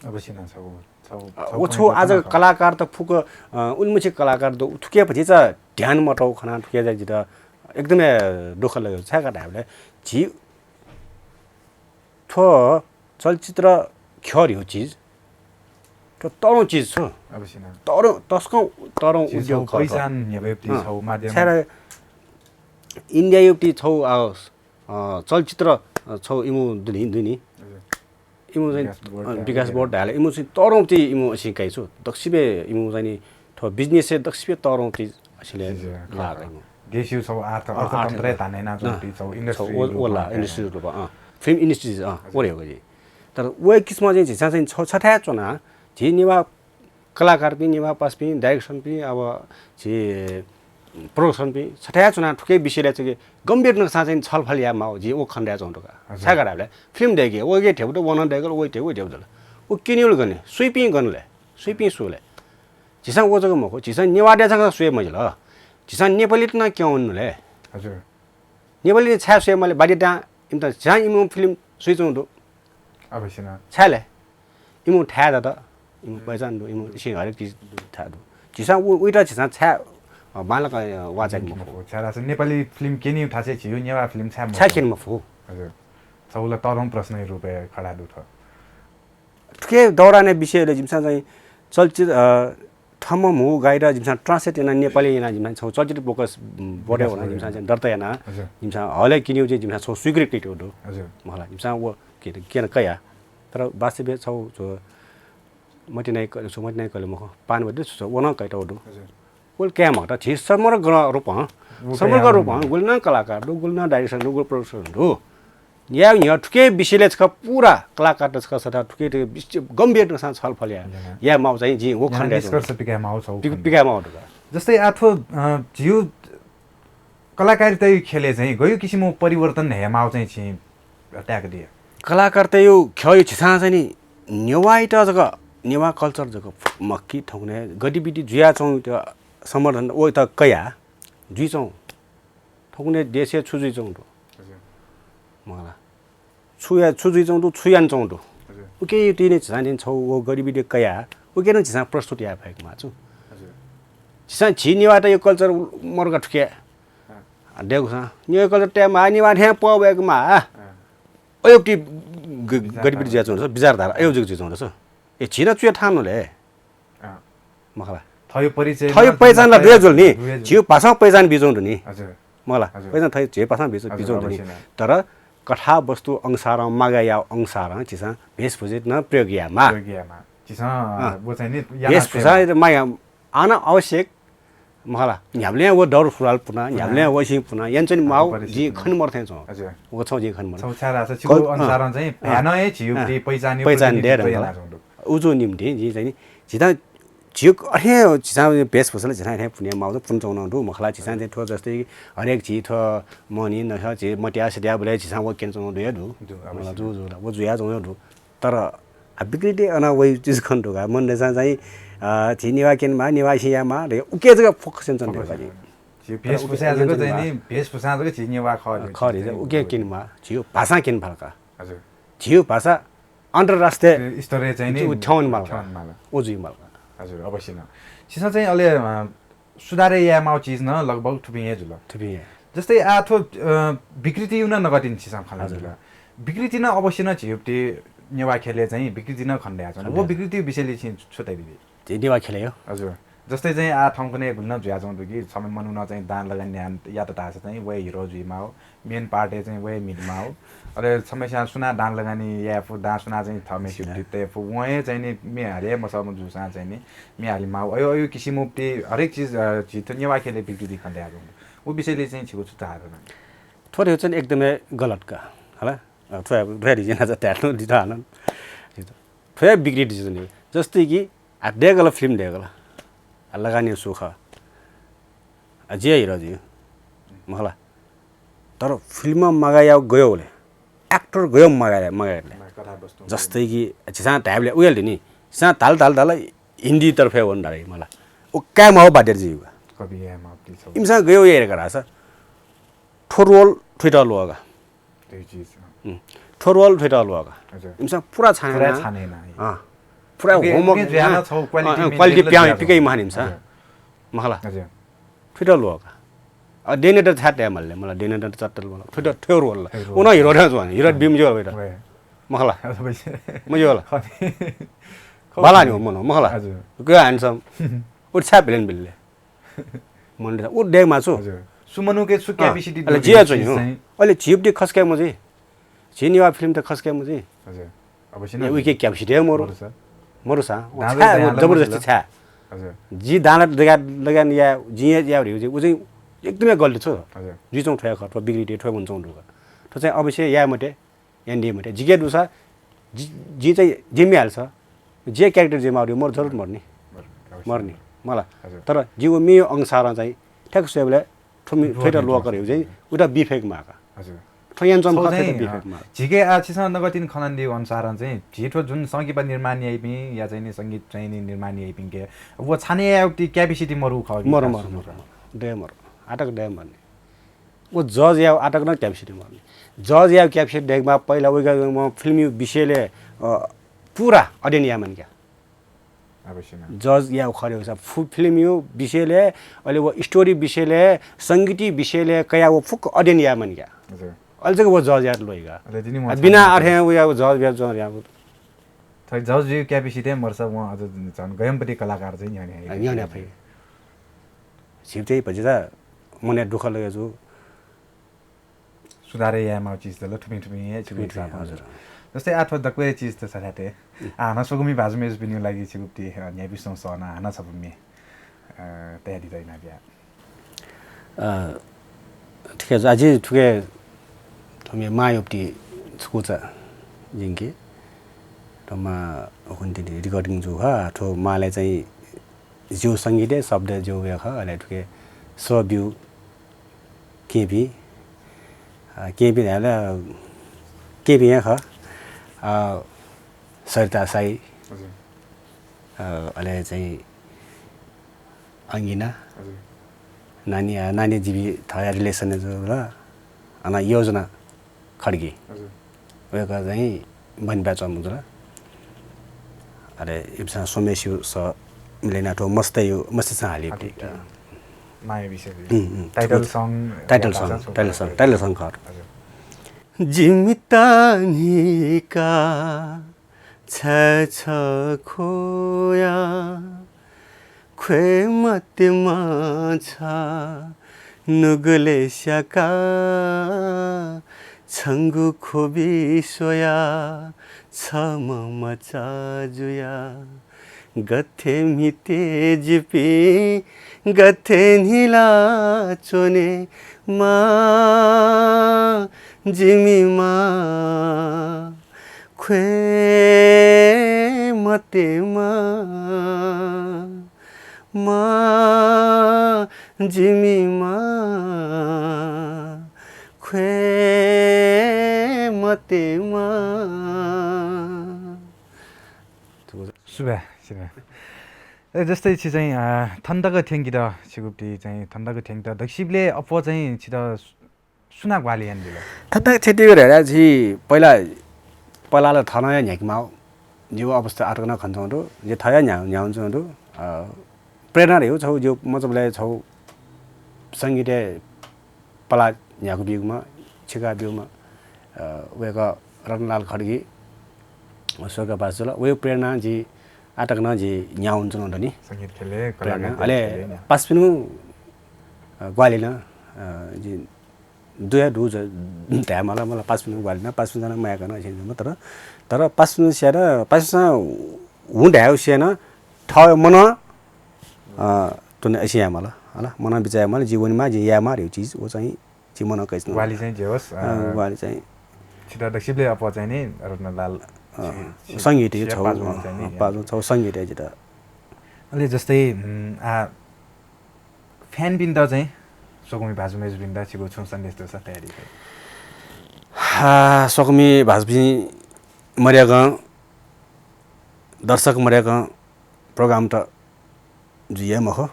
अवश्य नं छ उ, छ उ, अ, छ उ उ छु आज कलाकार त फुक, अ, उलिमछि कलाकार दु, थुके पछि चा ध्यान मतौ खना थुके जा जित एकदमै दुःख लगे। छाय् का धायबले झी थ्व चलचित्र ख्यः ह्यु चिज, थ्व तरौं चिज छु। अवश्य नं। तरौं, तसकं तरौं उद्योग खः थ्व। पहिचान न्ह्यब्वय् ति अँ। छौ माध्यम। छाय् इन्डिया युक्ति छौ आ, अ, चलचित्र, अ, छौ इमु दुनि, दुनि। हजुर। इमु चाहिँ, विकास बोर्ड अ, विकास बोर्ड धायला इमु चाहिँ तरौं ति इमु असिं काइ छु। दक्सिबे इमु चाहिँ नि थ्व बिजनेस से दक्सिबे तरौं ति असिले लाग इमु। देशिउ छौ अर्थ, अर्थतन्त्र धानेना जुन ति छौ इन्डस्ट्री ओ, ओला, इन्डस्ट्री रूप, अँ। फिल्म इन्डस्ट्री, अँ, ओले हो गजी। तर वे किसिम चाहिँ झीसं चाहिँ छौ छथाय् च्वना, झी नेवा कलाकारपिं, नेवा पासपिं, डाइरेक्सनपिं, अब झी प्रोडक्सनपिं छथाय् च्वना थुके विषयले चाहिँ गम्भीर नक्सा चाहिँ छलफल या माउ, झी ओ खण्डया च्वं दुका। छाय् का धायबले फिल्म देगे, ओगे धेबु दु, वन देगल, ओगे धेबु, ओगे धेबु दु। ओ किनिउल गने, सुइपिं गनले, सुइपिं सुले। झीसं ओ जक मखु, झीसं नेवा दे जक सुए मजिल। झीसं नेपाली तना क्यं ले। हजुर। नेपाली छाय् सुए मले बादे दा इमत झीसं इमु फिल्म सुइ च्वं दु। अवश्य नं। छाय् ले? इमु थाय् दत, इमु पहिचान दु, इमु इसिं हरेक चिज थाय् दु। झीसं उ, उइटा झीसं छाय्, अ, बांलाक, अ, वाचाइ मखु। छाय् धाःसा नेपाली फिल्म केनी थासे झिउ नेवा फिल्म छाय् छाय् मखु। केनी मखु। हजुर। छौला तरौं प्रश्न रूपे खडा दु थ। थुके दौरान विषयले जिमिसं चाहिँ चलचित्र, अ, थम्ह मू गाइड जिमिसं ट्रान्सलेट याना नेपाली याना जिमिसं छौ चलचित्र फोकस बढे वना जिमिसं चाहिँ दर्ता याना जिमिसं हले किनिउ चाहिँ जिमिसं छौ स्वीकृति त्यो दु। हजुर। मला जिमिसं वो के केन कया। तर वास्तवय् छौ जो मतिनाइ क-, छौ मतिनाइ कले मखु, पान बदे छु छौ वन कइतो दु। हजुर। ओल क्या मखु त झी समग्र रूपं, समग्र रूपं गुलना कलाकार दु, गुलना डाइरेक्सन दु, गुल प्रोडक्सन दु। या न्ह्यः थुके विषयले छकः पूरा कलाकार छकः सदा थुके थुके विषय गम्भीर नक्सा छलफल या। या माउ चाहिँ जिं वो खण्डे निष्कर्ष पिकाइ माउ छौ पिकाइ माउ दु। जस्तै आथो, अ, झिउ कलाकारिता खेले चाहिँ गयु किसिमो परिवर्तन हे माउ चाहिँ छि त्याग दिए। कलाकारिता यु ख्ययु छिसां चाहिँ नि नेवाइत जक, नेवा कल्चर जक मक्की थौने गतिविधि जुया छौ त समर्थन ओ त कया जुइ छौ। थौने देशे छु जुइ छौ दु। हजुर। मला। छु या, छु जुइ छौ दु, छु यान छौ दु। हजुर। उके तिने झिसां दिन छौ वो गतिविधि कया, उके न झिसां प्रस्तुत या फयक मा छु। हजुर। झिसां झि नेवात यो कल्चर मर्ग ठुके। हाँ। देगु सा। नेवा कल्चर ते मा नेवा हे प वेक मा। हाँ। अयोक्ति ग-, गतिविधि ज्या छौ दु, विचारधारा अयोजिक जुइ छौ दु। ए झिना चुया थान ले। अँ। मखला। थयो परिचय थयो न, पहिचान ला थयो दुया जुल नि। दुया जुल। झिउ भाषा पहिचान बिजों दु नि। हजुर। मखला। हजुर। पहिचान थयो झिउ भाषा बिजों, हजुर, बिजों दु नि। अवश्य न। तर कथावस्तु अनुसार, मागा या अनुसार, झिसां भेषभूषा न प्रयोग या मा। प्रयोग या मा। झिसां, अँ। वो चाहिँ नि, या भेषभूषा माया, आन आवश्यक, मखला। न्ह्याबलें वो दौर सुरुवाल पुना, न्ह्याबलें वो सिं पुना, यान चाहिँ माउ, परिस्थिति जि न। खन मर्थें छौ। हजुर। वो छौ जि खन मर्थें। छौ छारा छ, छिगु कल-, अनुसार अँ। चाहिँ, अँ। भ्यान हे झिउ अँ। ति पहिचान, पहिचान दे रंग। उजु निम्ति, जि चाहिँ नि, झिता झिउ अथे झिसा भेषभूषा झिसा अथे पुने माउ पुन चौन दु मखला झिसा चाहिँ थ्व जस्तै हरेक झि थ्व मनि नख झि मट्या सट्या बले झिसा वो केन चौन दु या दु। दु, अवश्य। मखला जु जु ला, वो जुया चौन दु। तर आ विकृति अन वइ चिज खन दु का। मन देसा चाहिँ, अ, झि नेवा केन मा, नेवा सिया मा, रे उके जक फोकस चन दु का। झि भेषभूषा जक चाहिँ नि, भेषभूषा जक झि नेवा ख दु। ख दु, उके केन मा, झिउ भाषा केन फल का। हजुर। झिउ भाषा अन्तर्राष्ट्रिय स्तरय् चाहिँ नि उठ्याउन माल का। उठ्याउन माल। उजुइ माल का। हजुर, अवश्य न। सिसा चाहिँ अले, अ, सुधार याये माउ चिज न लगभग थुपिं हे जुल। थुपिं हे। जस्तै आ थ्व, अ, विकृति यु न नगदिन छिसं खना हजुर। जुल। विकृति न अवश्य न झिउप्ति नेवा खेले चाहिँ विकृति न खण्डया छन्। खण्डया। वो विकृति विषयले छि छु तइ दिदी? झी नेवा खेले हो। हजुर। जस्तै चाहिँ आ थौंकने गुल्न जुया जौं दु कि छम्ह मनुन चाहिँ दान लगानी यात धाःसा चाहिँ वये हिरो जुइ माउ। मेन पार्टय् चाहिँ वये मिल माउ। अले छम्हस्यां सुना दान लगानी याये फु, दां सुना चाहिँ थःम्हेसित तये फु। वं हे चाहिँ नि मे हाले मसःम्ह जूसां चाहिँ नि मे हाले माउ। अयो, अयो किसिम उपति हरेक चिज, अ, झी थ्व नेवा खेले विकृति खने दया जौं दु। उ विषयले चाहिँ छिगु छु धारणा? थ्व चाहिँ एकदमै गलत का, हला? अ, थ्व, थ्व रिजन आज त्याट्नु दित हालन। थ्व विकृति जुनि। जस्तै कि आ देगल फिल्म देगल। आ लगानी सुख। आ जे हिरो जिउ। मखला। तर फिल्म मगाया गयो ले। एक्टर गयो मगाया, मगाया ले। जस्तै कि झिसां धायेबले उयल दिनि। झिसां धाल, धाल, धाल हिन्दी तर्फे वन धारे मला। उ काय माउ बादेर जिउ। कवि हे माउ कि छौ। इमिसां गयो ये करासा। थ्व role थुइत ल्वःगा। थ्व role थुइत ल्वःगा। इमिसं पुरा छाने पुरा याना। छाने याना। अँ। पुरा उके, homework उके जुयाः याना, छौ quality अँ, maintain quality ला प्यां जुयाः पिके मखा नि इमिसं। मखा ला। थुइत ल्वःगा। अ, denonator छाय् तये माल ले, मला denonator चट्टल मला। थुइत थ्व role ला। उन hero नं जुयाः, hero बिम जुयाः। मखा ला। मजुयाः ला। बाला नि हो मनो, मखा ला। Good handsome। उ छाय् villain बिल ले। मनले उ देख माछु। हजुर। सु मनूके सु capacity अले जिया चाहिँ हो। अले झीपट्टि खसकाये मजी। झी नेवाः film त खसकाये मजी। हजुर। अवश्य नै। उइके capacity हे मरु। मरुसा। मरुसा। जबरजस्ती छाय्। हजुर। जि दाना दगा दगा या जि या उ चाहिँ एकदमै गल्ती छ। हजुर। जि चाहिँ ठ्वया खः, ठ्व बिग्रिटे ठ्वया मन चाहिँ दुगा। ठ्व चाहिँ अवश्य या मते। यानादी मते। जिके दुसा, जि चाहिँ जिम्मे हाल्छ। जे character जे माउरी मर जरुरत मर्नी। मर्नी। मला। तर जिगु मेयो अनुसार चाहिँ ठ्याक्क स्वयेबले थुइत ल्वःगा रे चाहिँ उता बिफेक माका। हजुर। थयान चाहिँ खा थुइत बिफेक माका। जिके आ छिसं नगतिन खनन दिउ अनुसार चाहिँ झी थ्व जुन संकिपा निर्माण याइपिं या चाहिँ नि संगीत चाहिँ नि निर्माण याइपिंके व छाने याउति capacity मरु खः। मरु, मरु, मरु। दे मरु। आटक दे मर्नी। व judge याउ आटक नं capacity मर्नी। Judge याउ capacity देख मा पहिला उइका म film यु विषयले, अ, पुरा अध्ययन या मन क्या। अवश्य नै। Judge याउ खरे उसा film यु विषयले, अले व story विषयले, संगीति विषयले कया व फुक अध्ययन या मन क्या। हजुर। अले जक व judge यात लोइगा। अले दिनी म बिना अर्थे व या judge या जर या। थै judge यु capacity मरसा व अझ झन गयमपति कलाकार चाहिँ न्ह्याने। न्ह्याने फै। झिप चाहिँ भजिता मने दुःख लगे जु। सुधार यायेमाः चिज त ल थुपिं थुपिं हे थुपिं थुपिं, हजुर। जस्तै आ थ्व दक्व हे चिज त छथाय् ते। आ हानं स्वकुमि भाजु मेजुपिनिगु लागि छिगु पति, अ, न्ह्याइपुसे च्वंगु सः नं हानं छपु म्ये, अ, तयादी त इनाबिया। अ, ठीक है, आजि थुके थ्व म्ये माःया पति छकूचा जिंके। थ्व माः हुन्ति recording जू हा, थ्व माःले चाहिँ ज्यू संगीत हे शब्द ज्यू वया खः, अले थुके स्व ब्यू केपी, अ, केपी धायेबलय् केपी हे खः, अ, सरिता साई, हजुर। अ, अले चाहिँ अङ्गिना, हजुर। नानी, अ, नानी जिबी थया relation जुल, अन योजना खड्गी। हजुर। वय्‌कः चाहिँ बनिपाय् च्वंम्ह जुल। अले इमिसं स्वम्हेसिगु सः मिले याना थ्व मस्तय्, मस्तय्‌सं हाली। माःया विषय। Title song, title song, title song, title song खः। हजुर। जिमित न्हिका छाय् छ ख्वया, ख्वये मते माछा नुगलय् स्याका, छंगु ख्वबि स्वया छम्ह मचा जुया। गथे म्हिते जिपिं गथे न्हिला च्वने मां, जिमि मां। ख्वये मते मां, मां, जिमि मां, ख्वये मते मां। सुभाय्, सुभाय्। ए, जस्तै छि चाहिँ, अ, थन तक थ्यंकेत, छिगु पति चाहिँ थन तक थ्यंकेत दक्वसिबलय् अप्वः चाहिँ छित सुनां ग्वाहालि यानादिल? थथे थेतिगु धैरा झी पहिला पलाल थनं हे न्ह्याकेमाः। जिगु अवस्था आतक नं खनाच्वंगु दु। जि थया न्ह्या-, न्ह्यानाच्वंगु दु। अ, प्रेरणा रे हो छौ, जिगु मचाबलय् छौ संगीतय् पला न्ह्याकु ब्यूम्ह, छिका ब्यूम्ह, अ, वय्‌कः रत्नलाल खड्गी स्वर्गवास जुल। वय्‌कःया प्रेरणा जि आतक नं जि न्ह्यानाच्वंगु दनि। संगीत ख्यलय्, कलाकार प्रेरणा। अले प्रेरणा। पासापिनिगु, अ, ग्वाहालि नं, अ, जि दुया दु ज-, धायेमाल, मला पासापिनिगु ग्वाहालि नं, पासापिन्सं नं माया कन, अथे जुल। तर, तर पासापिन्सं स्यात, पासापिन्सं हुँ धायेगु स्यात नं, थः मनं, अ, तुने असे यायेमाल, हला, मनं बिचाः यायेमाल, जि वनेमाः, जि यायेमाः धइगु चिज, व चाहिँ जि मनं कैसन। ग्वाहालि चाहिँ जे होस्, अ, अ, ग्वाहालि चाहिँ। छित दक्वसिबलय् अप्वः चाहिँ नि रत्नलाल, अ, छि-, छि-, संगीत हे छिया छौ, पाजुं अ, चाहिँ नि, पाजुं छौ संगीत हे जित। अले जस्तै, उम्, आ, fan पिन्त चाहिँ, स्वकुमि भाजु मय्‌जुपिन्त छिगु छुं सन्देश दुसा तयारी। आ, स्वकुमि भाजुपिं मर्याकं, दर्शक मर्याकं program त जुइ हे मखु।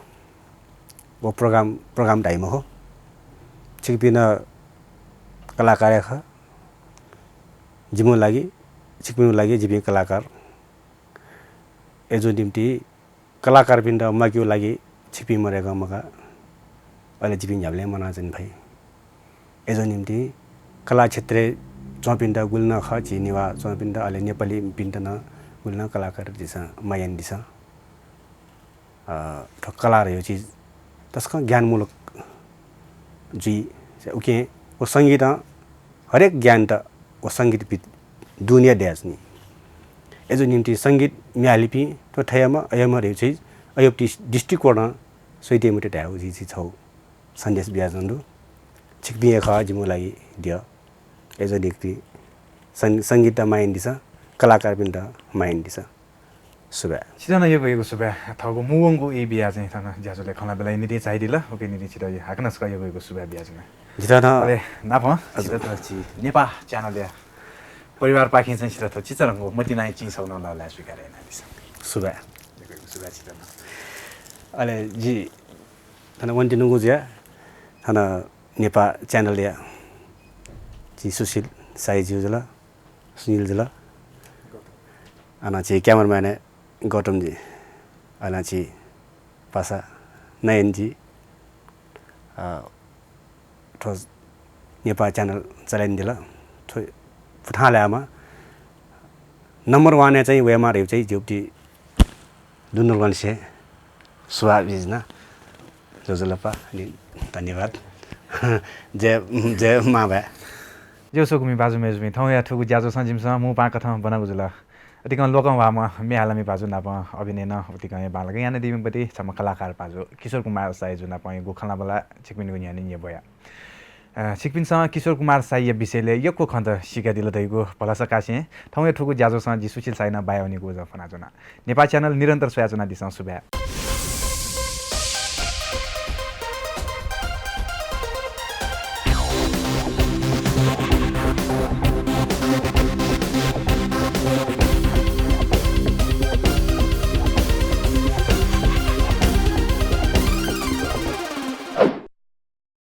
व program, program धाइ मखु। छिकपिं कलाकार हे खः। जिमिगु लागि, छिकपिनिगु लागि जिपिं कलाकार। अय्‌जूगु निंतिं कलाकारपिन्त म्वाकेगु लागि छिकपिं मदय्‌कं मखु, अले जिपिं न्ह्याबलें म्वानाच्वने फइ। अय्‌जूगु निंतिं कला क्षेत्रय् च्वंपिन्त गुलि नं खः, झी नेवाः च्वंपिन्त, अले नेपालीपिन्त नं गुलि नं कलाकारतय्‌सं माया यानादिसँ। अ, थ्व कला धयागु चिज तसकं ज्ञानमूलक जुइ। उकिं व संगीतं हरेक ज्ञानीत व संगीतविद् दुने दयाच्वनी। अय्‌जूगु निंतिं संगीत म्ये हालीपिं थ्व थय्‌म्ह, अय्‌म्ह धयागु चिज अय्‌जूगु दृष्टिकोणं स्वयादी मते धयागु जिं छगू सन्देश बियाच्वनागु दु। छिकपिं हे खः जिमिगु लागि द्यः। अय्‌जूगु निंतिं सं-, संगीतत माया यानादिसँ, कलाकारपिन्त माया यानादिसँ। सुभाय्। छितः नं यक्व यक्व सुभाय्। थःगु मुंवंगु ई बियाः चाहिँ थन ज्याझ्वलय् खँल्हाबल्हाया निंतिं झायादिल। उकिया निंतिं छितः हाकनं छकः यक्व यक्व सुभाय् बियाच्वना। जितः नं अले नापं हजुर। छितः थ्व झी नेपाः च्यानलया परिवारपाखें चाहिँ छितः थ्व चिचाधंगु मतिनाया चिं छगू नं लःल्हाये स्वीकार यानादिसँ। सुभाय्। यक्व यक्व सुभाय् छितः नं। अले जि थन वनेत्यनागु जुया, थन नेपाः च्यानलया झी सुशील साईज्यू जुल, सुनिल जुल, अन झी cameraman गौतमजी, अन झी पासा नयनजी, अ, थ्व नेपाः च्यानल चले यानादिल। थ्व फुथां लायेमा number one-य् चाहिँ वयेमा धयागु चाहिँ ज्यूगु दुनुगलंनिसें सुभाय् बियाच्वना। ज्वजलपा, नि-, धन्यवाद। जय, जय मांभाय्। ज्यू स्वकुमि भाजु मय्‌जुपिं, थौंया थुगु ज्याझ्वलय् जिमिसं मू पाहां कथं ब्वनागु जुल। अतिकं लोकंह्वाःम्ह म्ये हालामि भाजु नाप अभिनय नं अतिकं हे बांलाक यानादीम्ह पति छम्ह कलाकार भाजु किशोर कुमार साईजु नापं याःगु खँल्हाबल्हा छिकपिनिगु न्ह्यःने न्ह्यब्वया। अ, छिकपिन्सं किशोर कुमार साईया विषयलय् यक्व खँत सीकादिल धइगु भलसा कासें थौंया थुगु ज्याझ्वलय् जि सुशील साई नं बाया वनेगु उजं फ्वनाच्वना। नेपाः च्यानल निरन्तर स्वयाच्वनादिसँ। सुभाय्।